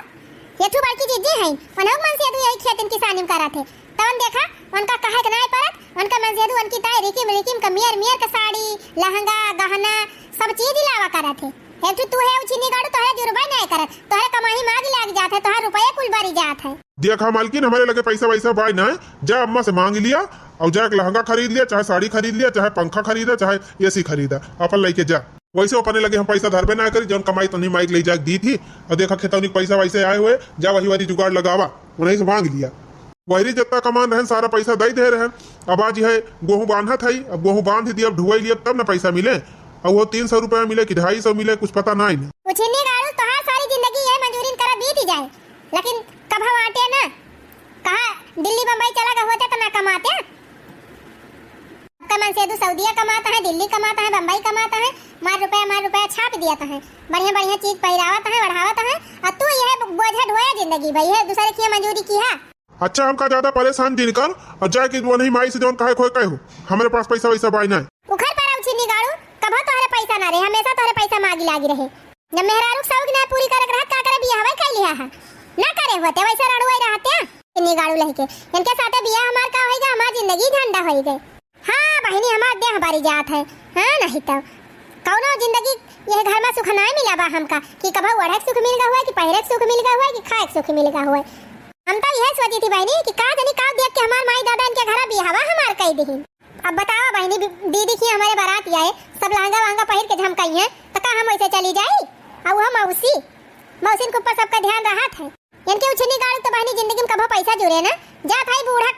ये ठू बड़की जिज्जी हैं, उन्हों मन से तू यही खेतिन किसानी में करत है। तवन देखा, उनका कहे के नाय परत, उनका मन से तू उनकी ताई रिकिम रिकिम का मियर मियर का साड़ी, लहंगा, गहना, सब चीज लावा करत है। एक ठू तू है उछिन्नी गाड़ू, तोहरे जुर्बा नाय करत, तोहरे कमाई माग लाग जात है, तोहर रुपये कुल बरी जात है। देखा मालकिन, हमरे लगे पैसा वैसा बाय नाय, जा अम्मा से मांग लिया अउ जा एक लहंगा खरीद लिया, चाहे साड़ी खरीद लिया, चाहे पंखा खरीदा, चाहे AC खरीदा, अपन लइके जा। वैसे अपने लगे हम पैसा धरबे ना करी, जौन कमाई तनी माइक ले जाके दी थी। अउ देखा खेतौनी के पैसा वैसे आए हुए, जा वही वाली जुगाड़ लगावा, उन्हीं से मांग लिया। वही जितना कमान रहन सारा पैसा दे दे रहन। अब आज यह गोहूं बांधत है, अब गोहूं बांध दिया, अब ढुआई लिया तब ना पैसा मिले। अब वो तीन सौ रुपया मिले कि ढाई सौ मिले, कुछ पता नाहीं ना। उछिन्नी गाड़ू, तोहार सारी जिंदगी ये मजूरीन करा बीत ही जाए, लेकिन कभा आटे ना, कहा दिल्ली बम्बई चला गए होते तो ना कमाते। आपका मन से तू सऊदिया कमाता है, दिल्ली कमाता है, बम्बई कमाता है, मार रुपया, मार रुपया छाप दिया था है, बढ़िया बढ़िया चीज पहिरावत है, बढ़ावत है, और तू यह बोझा ढोया जिंदगी भई है, दूसरे की मजूरी किहा। अच्छा, हमका ज्यादा परेशान जिन कर, और जाए कि वो नहीं माई से जौन कहे खोए कहे हो, हमरे पास पैसा वैसा बाय ना। उखर पर उछिन्नी गाड़ू, कभो तोहरे पैसा ना रहे, हमेशा तोहरे पैसा मागी लागी रहे। जब मेहरारू के शौक ना पूरी करे के रहत, का करे बियाहवा कइ लिहा है? ना करे होते, वैसे रड़ुआई रहते। इन्नी गाड़ू लहिके। इनके साथे बियाह हमार का होइगा, हमार जिंदगी झंडा होइगे। हाँ बहिनी, हमार देह बरी जात है। हाँ, नहीं तो। कौनो जिंदगी यह घर मा सुख नाहीं मिला बा हमका कि कभउ ओढ़े क सुख मिल गा हुए, कि पहिरे क सुख मिल गा हुए, कि खाए क सुख मिल गा हुए। हम तउ यह सोची थी बहिनी कि का जनी का देख के हमार माई दादा इनके घरा बियाहवा हमार कइ दिहिन। अब बतावा बहिनी, बी-, दीदी की हमरे बारात आए, सब लहंगा वहंगा पहिर के झमकइहैं, त का हम वइसे चली जाई? अउ वह मौसी, मौसिन के ऊपर सबका ध्यान रहत है। इनके उछिन्नी गाड़ू त बहिनी जिंदगी मा कभो पैसा जुरे ना, जात है बूढ़ा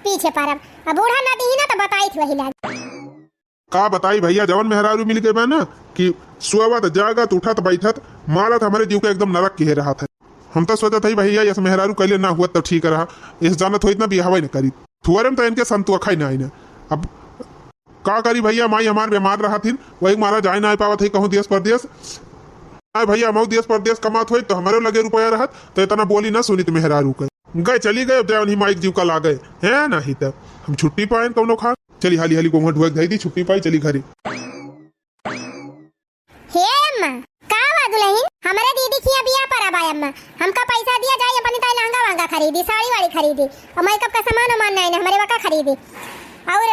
पीछे परब। अब बूढ़ा ना दिही ना त बताई थी वही लाग। का बताई भइया, जवन मेहरारू मिल गए बा ना कि सोवत, जागत, उठत, बैठत, मारत हमरे जीव के एकदम नरक किहे रहत है। हम त सोचत हई भइया, यस मेहरारू कइले ना हुअत त ठीक रहा, यस जानत होइत ना बियाहवा न करीत। थुअरे म त इनके संतोखा ही ना आई ना। अब का करी भइया, माई हमार बीमार रहत हिन, वही मारा जाए ना आए पावत हई कहूँ देश परदेश। आए भइया, हमहू देश परदेश कमात होई त हमरे लगे रुपया रहत त इतना बोली ना सुनित मेहरारू के। गए, चली गए, अब जाए उन्हीं माई के जीव का लागे, है नहीं त हम छुट्टी पाएन कौनो खान। चली हाली हाली गोंघट हुआ धई दी, छुट्टी पाई, चली घरे। हे अम्मा, का बा दुलहिन? हमरे दीदी किया बियाह परब आय अम्मा, हमका पैसा दिया जाई, अपनी ताई लहंगा वहंगा खरीदी, साड़ी वाड़ी खरीदी, अउ मेकअप का सामान वामान नाई ना, हमरे वका खरीदी, अउर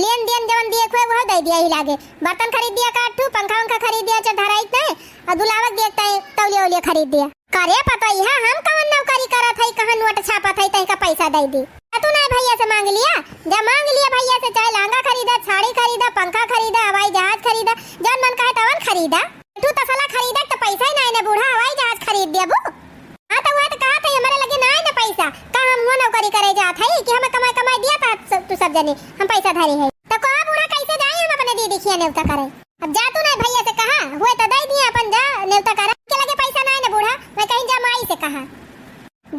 लेन देन जवन दिए के हुए वह दइ दिया ही लागे, बर्तन खरीद दिया, काठू पंखा वंखा खरीद दिया, चढ़ धराइत नाई, अउ दुलावक दिया ताई तौलिया वौलिया खरीद दिया। करे पतोहिया, हम कवन नौकरी करत हई, कहाँ नोट छापत हई, तहिका पैसा दइ दी? तू नाई भइया से मांग लिया, जा मांग लिया भइया से, चाहे लहंगा खरीदा, साड़ी खरीदा, पंखा खरीदा, हवाई जहाज खरीदा, जौन मन कहे तवन खरीदा। तू तसला खरीदा त पैसा ही नाई ना बूढ़ा, हवाई जहाज खरीद देबू। हाँ त वह त कहत हई, हमरे लगे नाई ना पैसा, का हम हुआ नौकरी करे जात हई कि हमें कमाई कमाई दिया त तू सब जने हम पैसा धरे हई? त कहा बूढ़ा कैसे जाई हम अपने दीदी खिया नेवता करे? अब जा तू नाई भइया से कहा, हुए त दइ दिए अपन, जा नेवता करा। के लगे पैसा नाई ना बूढ़ा, मैं कहीं जा माई से कहा।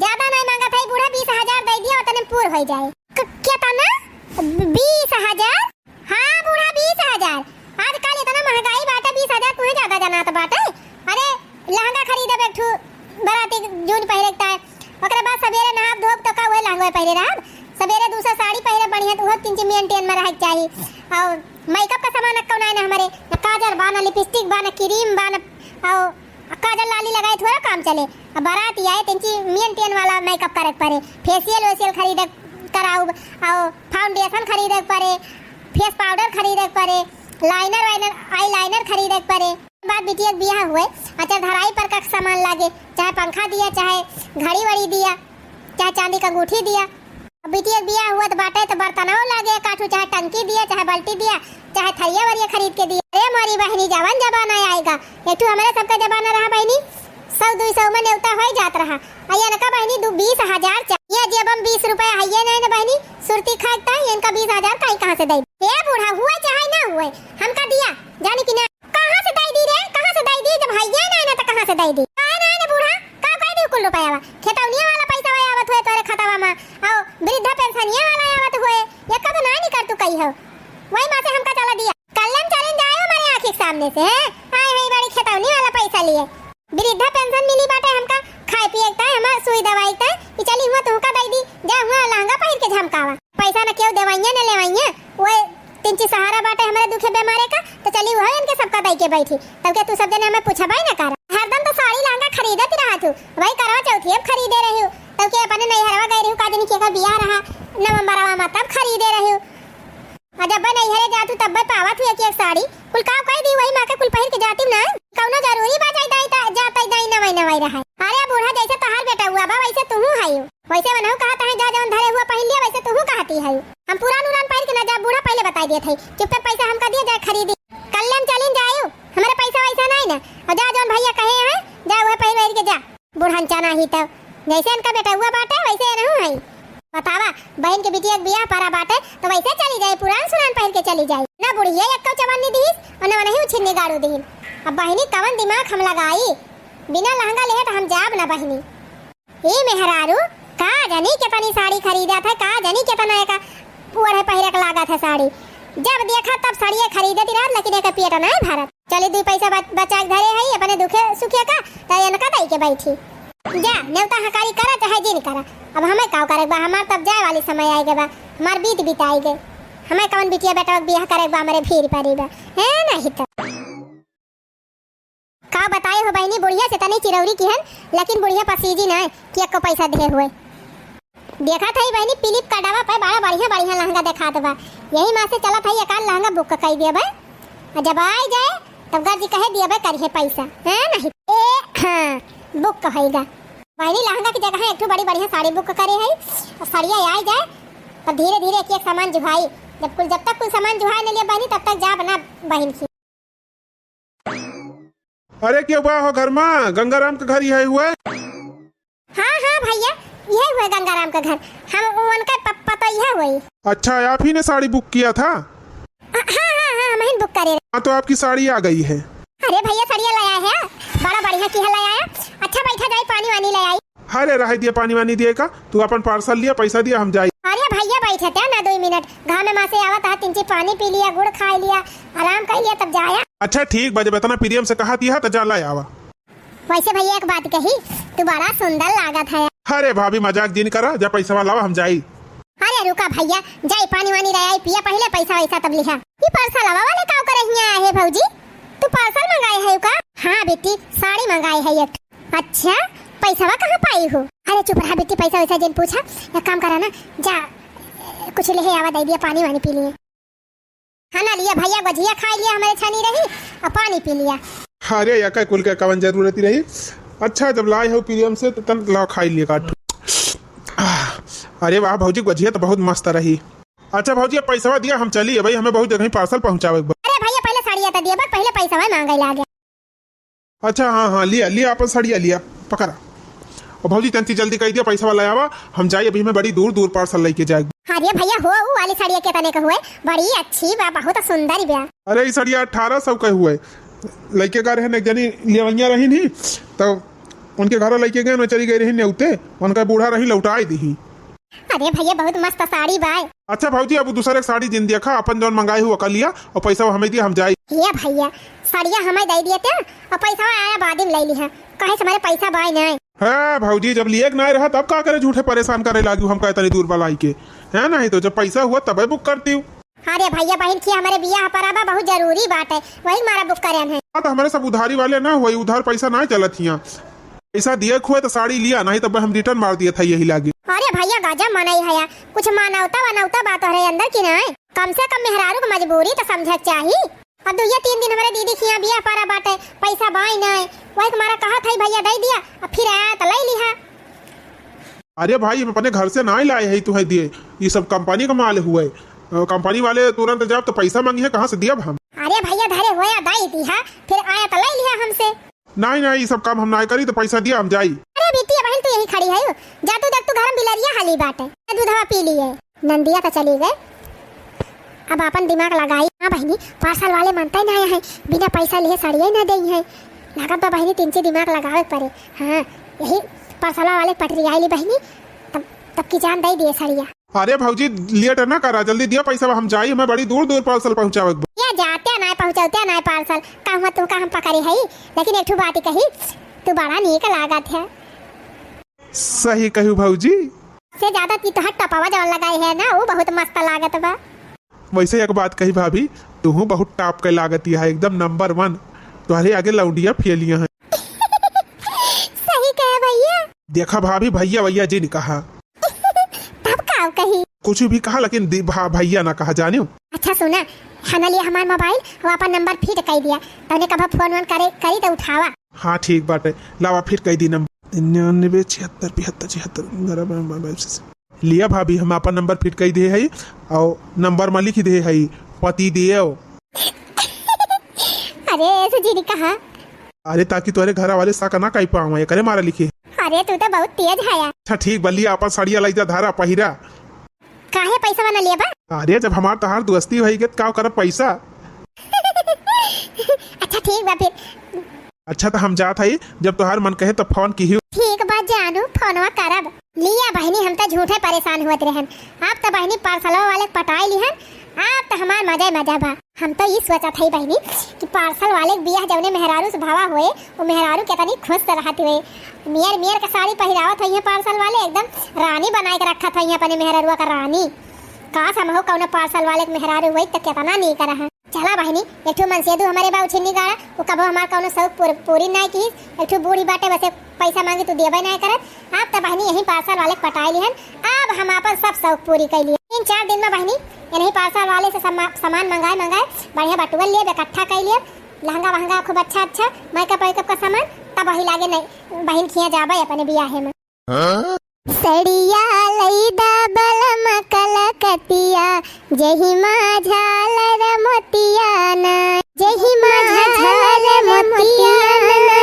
ज्यादा नाई मांगत हई बूढ़ा, बीस हजार दइ दिया, ओतने में पूर होइ जाए। क-, केतना? बीस हजार? हाँ बूढ़ा, बीस हजार। आजकल इतना महंगाई बाटे, बीस हजार तुहे ज्यादा जनात बाटे। अरे लहंगा खरीदब एक ठू बराती जौन पहिरे के ताय, ओकरे बाद सबेरे नहाब धोब त का उहे लहंगा पहिरे रहब? सबेरे दूसर साड़ी पहिरे बढ़िया, त उहो तीन चार मेंटेन में रहे के चाही। अउर मेकअप का सामान अक्कौ नाई ना हमरे, ना काजर बा, ना लिपस्टिक बा, ना क्रीम बा, ना, अउ काजर लाली लगाए थोड़ा काम चले। अब बारात आए, तेंची मेंटेन वाला मेकअप करे के परे, फेशियल वेशियल खरीदे के कराउब, अउ फाउंडेशन खरीदे के परे, फेस पाउडर खरीदे के परे, लाइनर वाइनर, आई लाइनर खरीदे के परे। बाद बिटिया के बियाह हुए, अचर धराई पर का सामान लागे, चाहे पंखा दिया, चाहे घड़ी वड़ी दिया, चाहे चांदी का अंगूठी दिया। अब बिटिया के बियाह हुआ त बाटे त बर्तनवा लागे, काठू चाहे टंकी दिया, चाहे बाल्टी दिया, चाहे थरिया वरिया खरीद के दिया। अरे मोरी बहिनी, जवन जमाना आएगा, एक ठू हमरे सबका जमाना रहा बहिनी, सौ दुई सौ में नेवता होइ जात रहा। आ इनका बहिनी दू, बीस हजार चाहिए, जेब में बीस रुपया हइये नहीं ना बहिनी, सुरती खाए के ताई इनका बीस हजार काई कहाँ से दे? ए बूढ़ा, हुए चाहे ना हुए, हमका दिया, जानी कि ना? कहाँ से दे दी रे, कहाँ से दे दी? जब हइये ना, ना त कहाँ से दे दी? काहे ना, ना बूढ़ा, का कह दी कुल रुपया? खेतौनिया वाला पैसा वही आवत हुए तोरे खतवा में, अउ वृद्धा पेंशनिया वाला आवत हुए, ये कब ना निकर तू कही हो? वही माँ से हमका चला दिया। कल्लम चलन जाए हमारे आँखी के सामने से, हैं? आए हुई बड़ी खेतौनी वाला पैसा लिए। वृद्धा पेंशन मिली बाटे हमका, खाए पिए के ताई, हमार सुई दवाई के ताई, कि चली हुआ तुहका दे दी, जा हुआ लहंगा पहिर के झमकावा। पैसा न केहू देवइया न लेवइया, ओए तिनची सहारा बाटे हमरे दुखे बेमारे का, त चली उहे इनके सबका दई के बैठी। तब के तू सब जने हमें पूछबा ही न कर। हरदम त साड़ी लहंगा खरीदत ही रहा तू, वही करवा चौथी अब खरीदे रही हूँ, तब के अपने नैहरवा गई रही हूँ, का दिन के का बियाह रहा, नवंबरवा में तब खरीदे रही हूँ। आ जब नैहरे जातू तब पावत हुई एक एक साड़ी, कुल का कह दी वही माँ के कुल पहिर के जाती ना। कौनो जरूरी बा जाई दाई ता, जात दाई नवाई नवाई रहा। अरे बूढ़ा, जैसे तोहार बेटा हुआ बा वैसे तुहू है। वैसे वनहु कहत है, जा जौन धरे हुआ पहिन लिया, वैसे तुहू कहती है। हम पुरान उरान पहिर के ना जा, बूढ़ा पहले बताई देत है। चुप्पे पैसा हमका दिया, जाए खरीदी। कल्याण चलिन जायु, हमारे पैसा वैसा नहीं ना। और जा जौन भैया कहे हैं, जा वह पहिर पहिर के जा। बुढ़न चना ही तो, जैसे इनका बेटा हुआ बाटे वैसे ये रहू है। बतावा, बहन के बिटिया के बियाह परा बाटे तो वैसे चली जाए, पुरान सुरान पहिर के चली जाए। ना बुढ़िया एक्को चवन्नी दीस और ना वनही उछिन्नी गाड़ू दीन। अब बहिनी कवन दिमाग हम लगाई, बिना लहंगा लेहे तो हम जाब ना बहिनी। ए मेहरारू, का जानी कितनी साड़ी खरीदा था, का जानी कितना एका ओढ़े पहिरे के लागत है साड़ी। जब देखा तब साड़िया खरीदत रहत, लेकिन एका पेट नहीं भरत। चली दुई पैसा बच-, बचा के धरे है अपने दुखे सुखे का, त इनका दई के बैठी। जा, नेवता हकारी करा चाहे जिन करा, अब हमें काव करे बा, हमार तब जाए वाली समय आए के बा, हमार बीत बिताई गए। हमें कौन बिटिया बेटा के बियाह करे बा, हमारे भीड़ परी बा, है नहीं तो। का बताए हो बहिनी, बुढ़िया से तनी चिरौरी किहन, लेकिन बुढ़िया पसीजी ना कि एको पैसा दे हुए। देखत हई बहिनी, पिलिप कडावा पे बड़ा बढ़िया बढ़िया लहंगा देखात बा। यही माँ से चलत हई, एकान लहंगा बुक कई देबे। और जब आइ जाए, तब गर्जी कहे दियबे करिहे पैसा, हैं नहीं? ए, हाँ, book कहेगा। बहिनी, लहंगा की जगह एक ठो बड़ी बढ़िया साड़ी book करे है, और साड़िया आइ जाए, तब धीरे धीरे एक एक सामान जुहाई। जब कुल, जब तक कुल सामान जुहाए न लिया बहिनी, तब तक जा बना बहिन की। अरे, केहू बा हो घर मा? गंगाराम के घर इहै हुए? हाँ, हाँ भइया, इहै हुए गंगाराम के घर। हम उनका प-, पता इहै हुए। अच्छा, आप ही ने साड़ी book किया था? हाँ, हाँ, हाँ, हाँ, हम ही book करे। हाँ, तो आपकी साड़ी आ गई है। अरे भइया, साड़िया ले आए हैं, बड़ा बढ़िया की है ले आया। अच्छा, बैठा जाए, पानी वानी ले आई। अरे, रहे दिया, पानी वानी दिए का, तू अपन parcel लिया, पैसा दिया, हम जाई। अरे भइया, बैठे थे ना दुइ मिनट, घामे मा से आवत है, तिनची पानी पी लिया, गुड़ खाइ लिया, आराम कर लिया, तब जाया। अच्छा ठीक बा, जब इतना प्रेम से कहत ही है, तो जा ला आवा। वैसे भइया, एक बात कही, तू बड़ा सुंदर लागत है। अरे भाभी, मजाक जिन करा, जा पैसा लावा, हम जाई। अरे रुका भइया, जाई पानी वानी ले आई, पिया पहिले पैसा वैसा तब लिहा। ई parcel वाले का करे हियाँ आए है भौजी? तू parcel मंगाए है का? हाँ बेटी, साड़ी मंगाए है एक। अच्छा, पैसवा कहाँ पाई हो? अरे चुप रहा बेटी, पैसा वैसा जिन पूछा। एक काम करा ना, जा कुछ लेहे आवा, दइ दिया, पानी वानी पी लिए। हाँ ना लिया भइया, गोझिया खाइ लिया, हमरे छनी रही, और पानी पी लिया। अरे, या का कुल के कवन जरूरत ही रही? अच्छा, जब लाए हो प्रेम से, तो तन लाओ, खाइ लिया काट। आह, अरे वाह भौजी, गोझिया तो बहुत मस्त रही। अच्छा भौजी, अब पैसवा दिया, हम चली, भाई, हमें बहुत जगह parcel पहुँचावे के बा। अरे भइया, पहिले साड़िया तो दिया, बस पहिले पैसवा मांगे लागे। अच्छा, हाँ, हाँ, लिया, लिया, अपन साड़िया लिया, पकड़ा। और भौजी, तंती जल्दी कहि दिया, पैसा वाला आवा, हम जाई, अभी हमें बड़ी दूर दूर parcel लइके जाए। अरे भइया, हो, ऊ वाली साड़िया केतने के हुए? बड़ी अच्छी बा, बहुत सुंदर बा। अरे, ई साड़िया अठारह सौ के हुए, लइके गए रहे, एक जनी लेवैया रही नहीं, तो उनके घर लइके गए, मैं चली गई रही नेउते, उनका बूढ़ा रही, लौटाई दी। अरे भइया, बहुत मस्त साड़ी बाय। अच्छा भौजी, अब दूसरे के साड़ी जिन देखा, अपन जौन मंगाई हुआ कर लिया, और पैसा हमें दिया, हम जाई। हे भइया, साड़िया हमें दे दिए थे, और पैसा आया बाद में ले लिहा, कहे से हमारे पैसा बाय नहीं। हे भौजी, जब लिए के नहीं रहा, तब का करे, झूठे परेशान करे लागी हमका इतनी दूर बलाई के, है नहीं तो जब पैसा हुआ तबे book करती हूँ। अरे भइया, बहिन की हमरे बियाह परब बहुत जरूरी बाटे, वही मारा book करे हैं। हाँ, तो हमरे सब उधारी वाले ना हुए, उधार पैसा ना चलत हिया। पैसा दिए खुए तो साड़ी लिया, नहीं तो हम return मार दिए था यही लागी। अरे भइया, गजब मनई है यार, कुछ मानवता वनवता बात रहे अंदर की नहीं। कम से कम मेहरारू के मजबूरी तो समझे के चाही। अब दुइये तीन दिन हमरे दीदी के यहाँ बियाह परब बाटे, पैसा बाई नहीं, वही के मारा कहत है भइया दे दिया, अब फिर आया तो ले लिहा। अरे भाई, हम अपने घर से ना लाए है तुम्हें दिए, ये सब कंपनी का माल हुए। अ, कंपनी वाले तुरंत जब तो पैसा मांगी है, कहाँ से दिया हम? अरे भइया, धरे हुए दे दिया, फिर आया तो ले लिहा हमसे। नहीं, नहीं, ये सब काम हम ना करी, तो पैसा दिया, हम जाई। अरे बिटिया बहिन, तू यही खड़ी है, जा तू देख, तू घर में बिलरिया हाली बाटे, दूधवा पी लिए। नंदिया तो चली गए, अब आपन दिमाग लगाई। हाँ बहिनी, parcel वाले मानते ना है, बिना पैसा लिए साड़िया ही ना दे है। लागत बा बहिनी, तिनची दिमाग लगावे के पड़े। हाँ, यही parcel वाले पटरी आइली बहिनी, तब, तब की जान दे दिए साड़िया। अरे भौजी, late ना करा, जल्दी दिया पैसा, हम जाई, हमें बड़ी दूर दूर parcel पहुँचावे के बा। या जाते ना पहुँचौते ना parcel, कहूँ तू का हम पकड़ी है, लेकिन एक ठो बात कही, तू बड़ा नीक लागत है। सही कहू भौजी। से ज्यादा ती तोहर टपवा जौन लगाई है ना, वो बहुत मस्त लागत बा। वैसे एक बात कही भाभी, तुहू बहुत top के लागत है, एकदम number one। तुम्हारे आगे लौंडिया फेलिया है। सही कहे भइया। देखा भाभी, भइया भइया जिन कहा। तब का कही? कुछ भी कहा, लेकिन दि-, भा-, भइया ना कहा, जानियो। अच्छा सुना, हना लिया हमार mobile, वो अपन number fit कर दिया, तने कब phone वोन करे, करी तो उठावा। हाँ ठीक बाटे, लावा fit कर दी number। निन्यानवे छिहत्तर पिहत्तर छिहत्तर ग्यारह बारह बारह बारह से। लिया भाभी, हम आपन number fit कर दे हई और number में लिख दे हई पति देव। अरे ऐसे जी नहीं कहा। अरे ताकि तोरे घर वाले शक ना कर पावे, एकरे मारा लिखे। अरे तू तो बहुत तेज है यार। अच्छा ठीक बा, लिया आपन साड़िया लाई जा, धारा पहिरा। काहे पैसा ना लेबा? अरे जब हमार तोहार दोस्ती होई गई त का करब पैसा? अच्छा ठीक बा फिर। अच्छा तो हम जात हई, जब तोहार मन कहे तो phone किहियो। ठीक बा जानू, फोनवा करब। लिया बहिनी, हम तो झूठे परेशान हुअत रहन, आप तो बहिनी parcel वाले पटाई लिहन, आप तो हमार मजा ही मजा बा। हम तो ई सोचत हई बहिनी कि parcel वाले के बियाह जौने मेहरारू से भवा होए, वो मेहरारू केतनी खुश से रहत होए। मेर मेर के साड़ी पहिरावत होइहें parcel वाले, एकदम रानी बनाए के रखत होइहें अपने मेहररुआ का रानी। काश हमहू कौनो parcel वाले के मेहरारू होई त केतना नीक रहा। चला बहिनी, एक ठो मनसेदू हमरे बा उछिन्नी गाड़ा, वो कबो हमार कौनो शौक पूर-, पूरी नाय कीस। एक ठो बूढ़ी बाटे, बसे पैसा मांगी तू देबे नाय करत। आप त बहिनी यही parcel वाले के पटाई लिहन, अब हम आपन सब शौक पूरी कई लिए। तीन चार दिन में बहिनी यनही parcel वाले से समा-, सामान मंगाए, मंगाए, बढ़िया बटुअल लेब, इकट्ठा कइ लेब, लहंगा वहंगा खूब अच्छा अच्छा, makeup वैकअप का सामान, तब वही लागे नहीं, बहिन खिया जाबे अपने बियाहे में। हाँ? सड़िया लइदा बलम कलकतिया, जहिमा झालर मोतिया ना, जहिमा झालर मोतिया ना,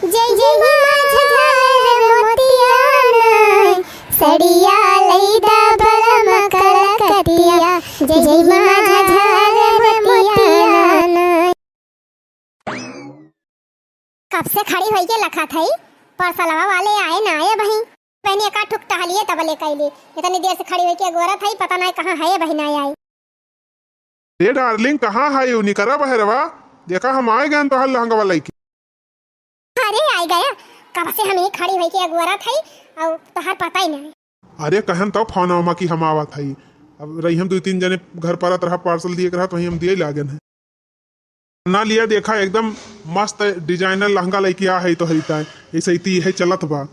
जहिमा झालर मोतिया ना। सड़िया लइदा बलम कलकतिया, जहिमा झालर मोतिया ना। कब से खड़ी होई के लखत हई, parcelवा वाले आए ना आए बहिन। बहिनी एका ठुक टहलिए तब ले कैली। इतनी देर से खड़ी होई के गोरत हई, पता नहीं कहाँ है बहिन आए आई। ए darling, कहाँ है यू? निकरा बहरवा। देखा हम आए गए तोहर लहंगवा लइके। अरे आई गया, कब से हम ही खड़ी होई के गोरत हई और तोहर पता ही नहीं। अरे कहन तो फोन में कि हम आवत हई। अब रही हम दो तीन जने घर परत रहा, parcel दिए के रहा, तो वहीं हम दिए लागन है। ना लिया देखा, एकदम मस्त designer लहंगा लइके आ है तो हई ताय। ऐसे ही ती है चलत बा।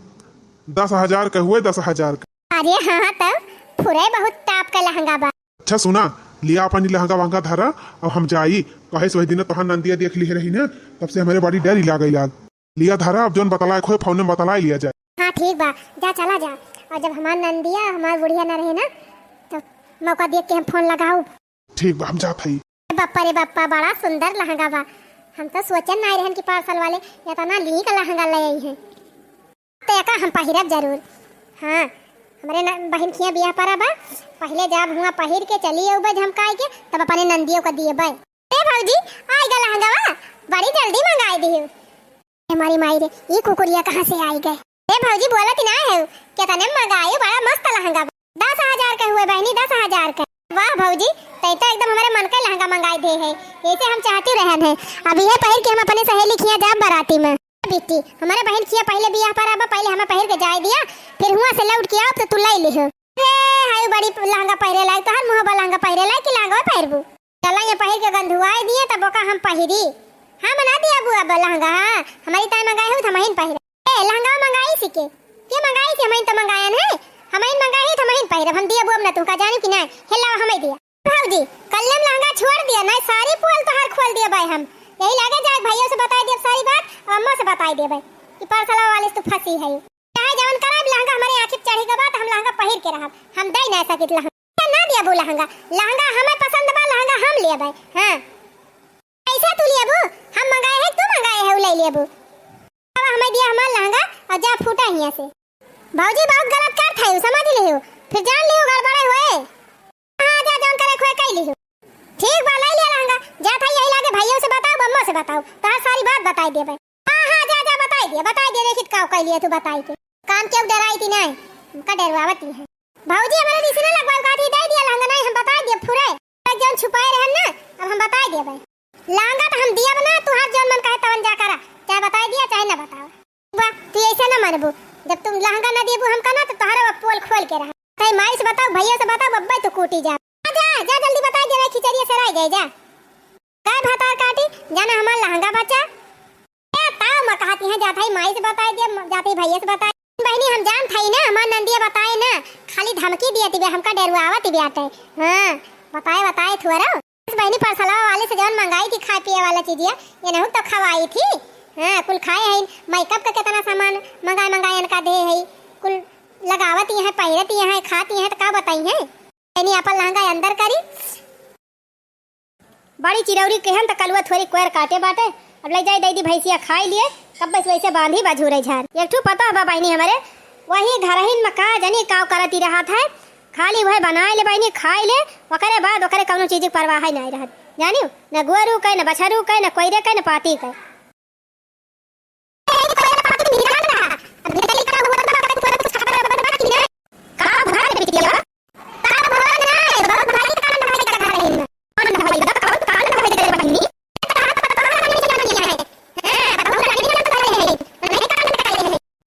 दस हजार का हुए, दस हजार का। अरे हाँ, हाँ, तब फुरे बहुत top का लहंगा बा। अच्छा सुना, लिया अपन लहंगा वहंगा धरा, अब हम जाई। कहे से वही दिन तोहार नंदिया देख लिए रही ना, तब से हमारे बड़ी डर ही लागे लाग। लिया धरा, अब जौन बतलाए खोए फोन में बतलाए लिया जाए। हाँ ठीक बा, जा चला जा। और जब हमार नंदिया हमार बुढ़िया ना रहे ना, तो मौका देख के हम फोन लगाऊ। ठीक बा, हम जात हई। बप्पा रे बप्पा, बड़ा सुंदर लहंगा बा। हम तो सोचन नाई रहन कि parcel वाले इतना नीक लहंगा ले आई हैं। तो एका हम पहिरब जरूर। हाँ, हमरे न-, बहिन खिया बियाह परा बा, पहिले जाब हुआं पहिर के चली अउबे झमकाई के, तब अपने नंदियों का दिए बे। ए भौजी, आई गा लहंगा बा, बड़ी जल्दी मंगाई दिहू। ए हमारी माई रे, ई कुकुरिया कहाँ से आई गए? ए भौजी, बोलत ही ना है, कितने मंगाई, बड़ा मस्त लहंगा बा। दस हजार का हुए बहनी, दस हजार का। वाह भौजी, तै तो एकदम हमारे मन का लहंगा मंगाई दे है, ऐसे हम चाहती रहन है। अब यह पहिर के हम अपने सहेली खिया जाब बाराती में। बिट्टी, हमारे बहन खिया पहले बियाह परा बा, पहले हमें पहिर के जाए दिया, फिर हुआं से लौट के आओ तो तू लाई लिहो। हे, हाय बड़ी लहंगा पहिरे लाई, तोहर मुँह बा लहंगा पहिरे लाई कि लहंगा पहिरबू? चला ये पहिर के गंधुआए दिए, तब ओका हम पहिरी। हम ना दिया बुआ बा लहंगा, हाँ, हमारी ताई मंगाए हो तो हमहिन पहिरे। ए, लहंगा मंगाई सी के? के मंगाई सी? हमहिन तो मंगायन है, हमहिन मंगाई है तो हमहिन पहिरब, हम दिया बुआ ना तुमका जानी कि नहीं? हे लाओ हमें दिया। भौजी, कल्ले में लहंगा छोड़ दिया, नहीं सारी पोल तोहार खोल दिया भाई हम। यही लागे जाए भैया से बताई देब सारी बात, और अम्मा से बताई देब कि parcel वाले से तू फंसी है। चाहे जवन कराब, लहंगा हमारे आँखी पे चढ़ी के बात, हम लहंगा पहिर के रहब, हम दे नहीं सकित लहंगा। ना दिया बू लहंगा, लहंगा हमें पसंद बा, लहंगा हम लेबे। हाँ, कैसे तू लेबू? हम मंगाए है, तू मंगाए है, उ ले लेबू। अब हमें दिया हमार लहंगा और जा फूटा हियां से। भौजी बहुत गलत करत है, समझ लियो, फिर जान लियो गड़बड़े हुए। हाँ, जा जौन करे खोए कई लियो। ठीक बा, ले लिया लहंगा, जा था यही लागे भैया से बताओ, अम्मा से बताओ, तोहार सारी बात बताई देबे। हाँ, हाँ, जा, जा बताई दिया, बताई दिया, देखित का कई लिया तू बताई के। काम क्यों डराई थी नहीं, का डरवावती है। भौजी, हमारे रिश्ते ना लगवाओ, काठी दे दिया लहंगा, नहीं हम बताई दिया फुरे। जौन छुपाए रहन ना, अब हम बताई दिया भाई। लहंगा तो हम दिया बना, तुहार जौन मन कहे तवन जा करा, चाहे बताई दिया, चाहे ना बताओ। बा, तू ऐसे ना मरबू, जब तुम लहंगा ना देबू हमका ना, तो तोहरा वो पोल खोल के रहा। तई माई से बताओ, भैया से बताओ, बब्बा तो कूटी जा। आ जा, जा जल्दी बताई दे, खिचड़िया सराय गए जा। काय भातार काटी, जाना हमार लहंगा बचा। ए, ताव मैं कहती हैं, जात हई माई से बताई दे, जात हई भैया से बताई। बहनी हम जान थई ना, हमार नंदिया बताए ना, खाली धमकी दिया तिबे, हमका डरवावत तिबे आटे। हाँ, बताए, बताए थुअरो। बहनी, परसलवा वाले से जवन मंगाई थी खाए पिए वाला चीजिया, ये नहु तो खवाई थी। हाँ, कुल खाए हई, makeup का कितना सामान मंगाए मंगाए इनका दे हई, कुल लगावत ही हैं, पहिरत ही हैं, खात ही हैं, तो का बताई हैं? बहनी, आपन लहंगा अंदर करी। बड़ी चिरौरी केहन त कलुआ थोरी कोयर काटे बाटे, अब ले जाई दई दी भैंसिया खाई लिए, कब बस वैसे बांधी बा झूरे झार। एक ठू पता बा बहनी हमरे, वही घरहिन में का जनी काव करती रहत है, खाली वह बनाए ले बहिनी, खाए ले, ओकरे बाद ओकरे कौनो चीज के परवाह ही नहीं रहत। जानियो, न गोरू के, न बछरू के, न कोयरे के, न पाती के।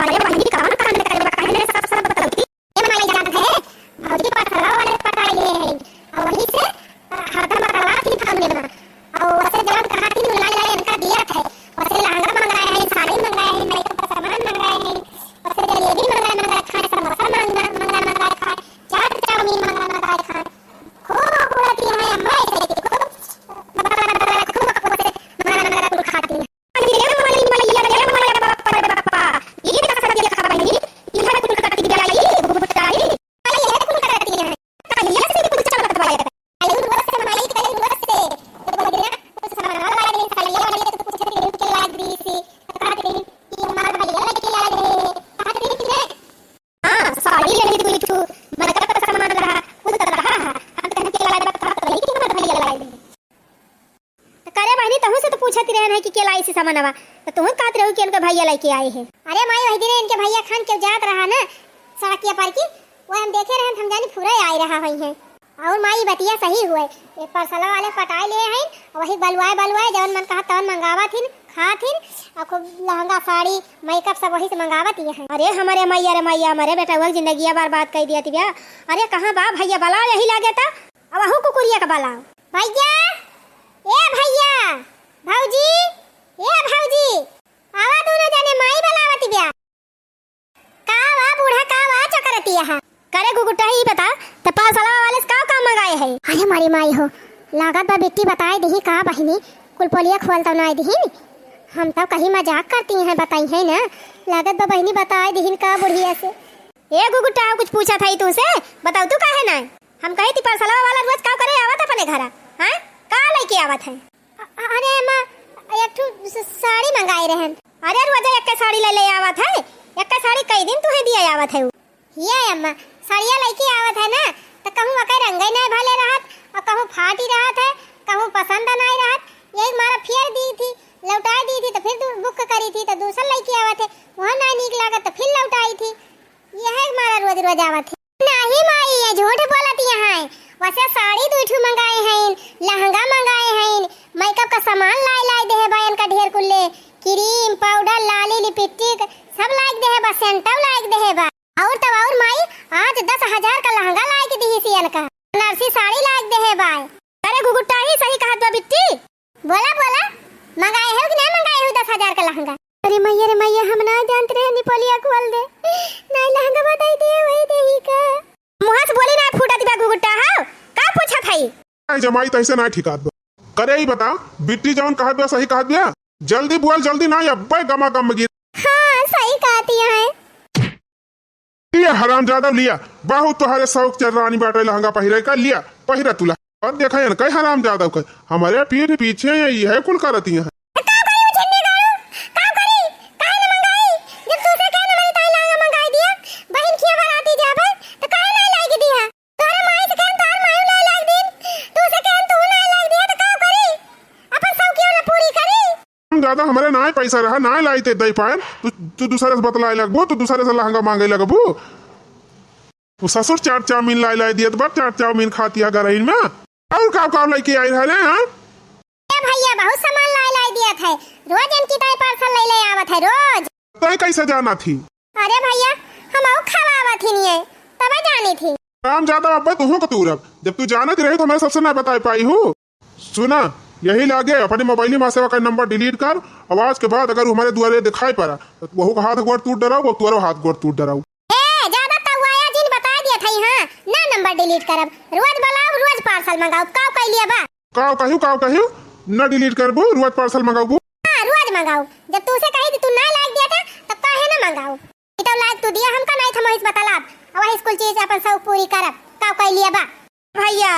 अरे बहिनी, कवन कांड करे बा? काहे रे सब, सब बतलती? ए माई जानत है, भौजी परसलवा वाले पटाई ले है। और वहीं से, अ, हरदम बकवास ही फैलने बा। और वैसे जवन कहाती मिलाई लाई इनका दिया है। है कि के लाई से सामानवा, तो तुहूँ कहत रहू कि इनके भैया लइके आए हैं। अरे माई, वही दिन इनके भैया खान के जात रहा ना सड़किया पर की, वो हम देखे रहन, हम जानी फुरे आए रहा होइहैं। और माई बतिया सही हुए, एक पार्सलवा वाले पटाए ले हैं, वही बलवाए बलवाए जवन मन कहा तवन मंगावत हिन, खात हिन, और खूब लहंगा साड़ी मेकअप सब वही से मंगावत ही हैं। अरे हमरे मैया रे मैया, हमरे बेटा वो जिंदगिया बर्बाद कर दिया तिबिया। अरे कहाँ बा भैया, बला यही लागे ता, अब अहू कुकुरिया का बला। भैया, ए भैया, भौजी, ए भौजी, आवा दोनों जने, माई बलावत बिया। का वा बूढ़ा, का वा चकरतिया है? करे गुगुटा, ही बता, त पार्सलवा वाले से का का मंगाए है? अरे मारी माई हो, लागत बा बिट्टी बताए दिही का बहिनी, कुल पोलिया खोल तो नाई दिहिन। हम तो कहीं मजाक करती हैं, बताई है ना, लागत बा बहिनी बताए दिहिन का बुढ़िया से। ए गुगुटा, कुछ पूछा था ही तुमसे, बताओ तू काहे ना? हम कही थी पार्सलवा वाला रोज का करे आवत है अपने घरा, हाँ? का लेके आवत है? अ-, अरे अम्मा, एक ठो स-, साड़ी मंगाए रहन। अरे रोज एक साड़ी ले ले आवत है, एक साड़ी कई दिन तुहे दिया आवत है उ। ये अम्मा, साड़िया लेके आवत है ना, त कहूँ ओकर रंगे नहीं भले रहत, और कहूँ फाटी रहत है, कहूँ पसंद नहीं रहत, यही मारा फेर दी थी, लौटाए दी थी, तो फिर दू-, बुक करी थी, तो दूसर लेके आवत है, वहाँ नहीं नीक लागत, तो फिर लौटाई थी। यह मारा रोज रोज आवत है। नाही माई, ये झूठ बोलत यहाँ है। वैसे साड़ी दुई ठो मंगाए हैं, लहंगा मंगाए हैं, मेकअप का सामान लाई लाई देहे बा इनका ढेर कुल्ले, क्रीम, पाउडर, लाली, लिपस्टिक, सब लाई देहे बा, सेंटव लाई देहे बा। और तब और माई, आज दस हजार का लहंगा लाई के दिही सी इनका, बनारसी साड़ी लाई देहे बा। अरे गुगुट्टा ही सही कहत बा बिट्टी। बोला, बोला, मंगाए हो कि नहीं मंगाए हो दस हजार का लहंगा? अरे मैया रे मैया, हम ना जानत रहे, निपोलिया खोल दे, नहीं लहंगा बताई दे, वही देही का। मुँह से बोली ना फूटत बा गुगुट्टा, हाव? का पूछत हई? नहीं जमाई, तैसे ना ठिकात बा। करे ही बता, बिट्टी जवन कहत बा, सही कहत बा। जल्दी बोल, जल्दी ना, अब्बे गमा गम गिर। हाँ, सही कहती है। लिया हरामजादा, लिया। बहुत तोहरे शौक चल रानी बाटे लहंगा पहिरे का, लिया, पहिरा तुला। और देखा है ना, कई हरामजादा कई, हमारे पीठ पीछे ये, ये कुल करती हैं। तो का करी उ छिन्नी गाड़ू? का करी? काहे न मंगाई? जब तू से कहे न मैंने ताई लहंगा मंगाई दिया, बहिन खिया बराती जाबे, तो काहे ना लाई के दिया? तोहरे माई से कहे, तोहर माई लाई लाई दिन, तू से कहे, तू लाई लाई दिया, तो का करी? अपन शौक क्यों ना पूरी करी? हम ज्यादा हमरे नाय पैसा रहा, नाय लाई ते दे पाएन। तू, तू दूसरे से बतलाए लगबू, तू दूसरे से लहंगा मांगे लगबू। वो ससुर चाट चाउमीन लाई लाई दियत बा, चाट चाउमीन खाती है गरइन में। और का का लेके आई रहे, हाँ? ए भैया, बहुत सामान लाई लाई दियत है, रोज इनकी ताई पार्सल ले ले आवत है, रोज। तय कैसे जाना थी? अरे भैया, हम और खवावत ही नहीं है, तब जानी थी। काम ज्यादा अब तुहूँ को तूरब, जब तू जानत रहे तो हमारे सबसे ना बताए पाई हूँ। सुना, यही लागे अपने मोबाइल में सेवा का नंबर डिलीट कर, और आज के बाद अगर हमारे दुआरे दिखाई पड़ा, तो वहू का हाथ गोड़ तूट डराऊ, वो तुअरो हाथ गोड़ तूट डराऊ। ए, ज्यादा तवाया जिन बता दिया था, हाँ, ना नंबर डिलीट करब, रोज बुलाओ, रोज पार्सल मंगाओ, का कह लिया बा? का कहियो, का कहियो, ना डिलीट करबो, रोज पार्सल मंगाओ। हाँ, रोज मंगाओ, जब तू से कही थी तू ना लाइक दिया था, तब काहे ना मंगाओ? ई तो लाइक तू दिया हमका, नहीं था मोहित बतलाब, अब वही स्कूल चीज अपन शौक पूरी करब, का कह लिया बा? भैया,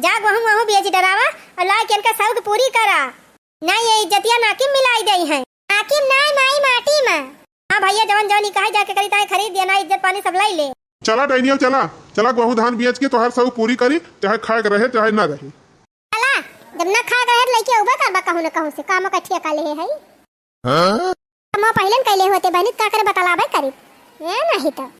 जा गहूँ वहूँ बेच डरावा और ला के इनका शौक पूरी करा। ना ये इज्जतिया नाकिम मिलाई दई है। नाकिम ना माई माटी में। हाँ भैया, जवन जवन ई कहे जाके करी ताहे खरीद दिया, ना इज्जत पानी सब लाई ले। चला डैनियल, चला, चला गहूँ धान बेच के तोहार शौक पूरी करी, चाहे खाए के रहे, चाहे ना रहे। चला, जब ना खाए के रहे तो लइके उबे करबा कहूँ ना कहूँ से, काम का ठेका ले है। हाँ? हम पहले न कैले होते बहनी, का करे बतलाबे करी। ए नहीं तो।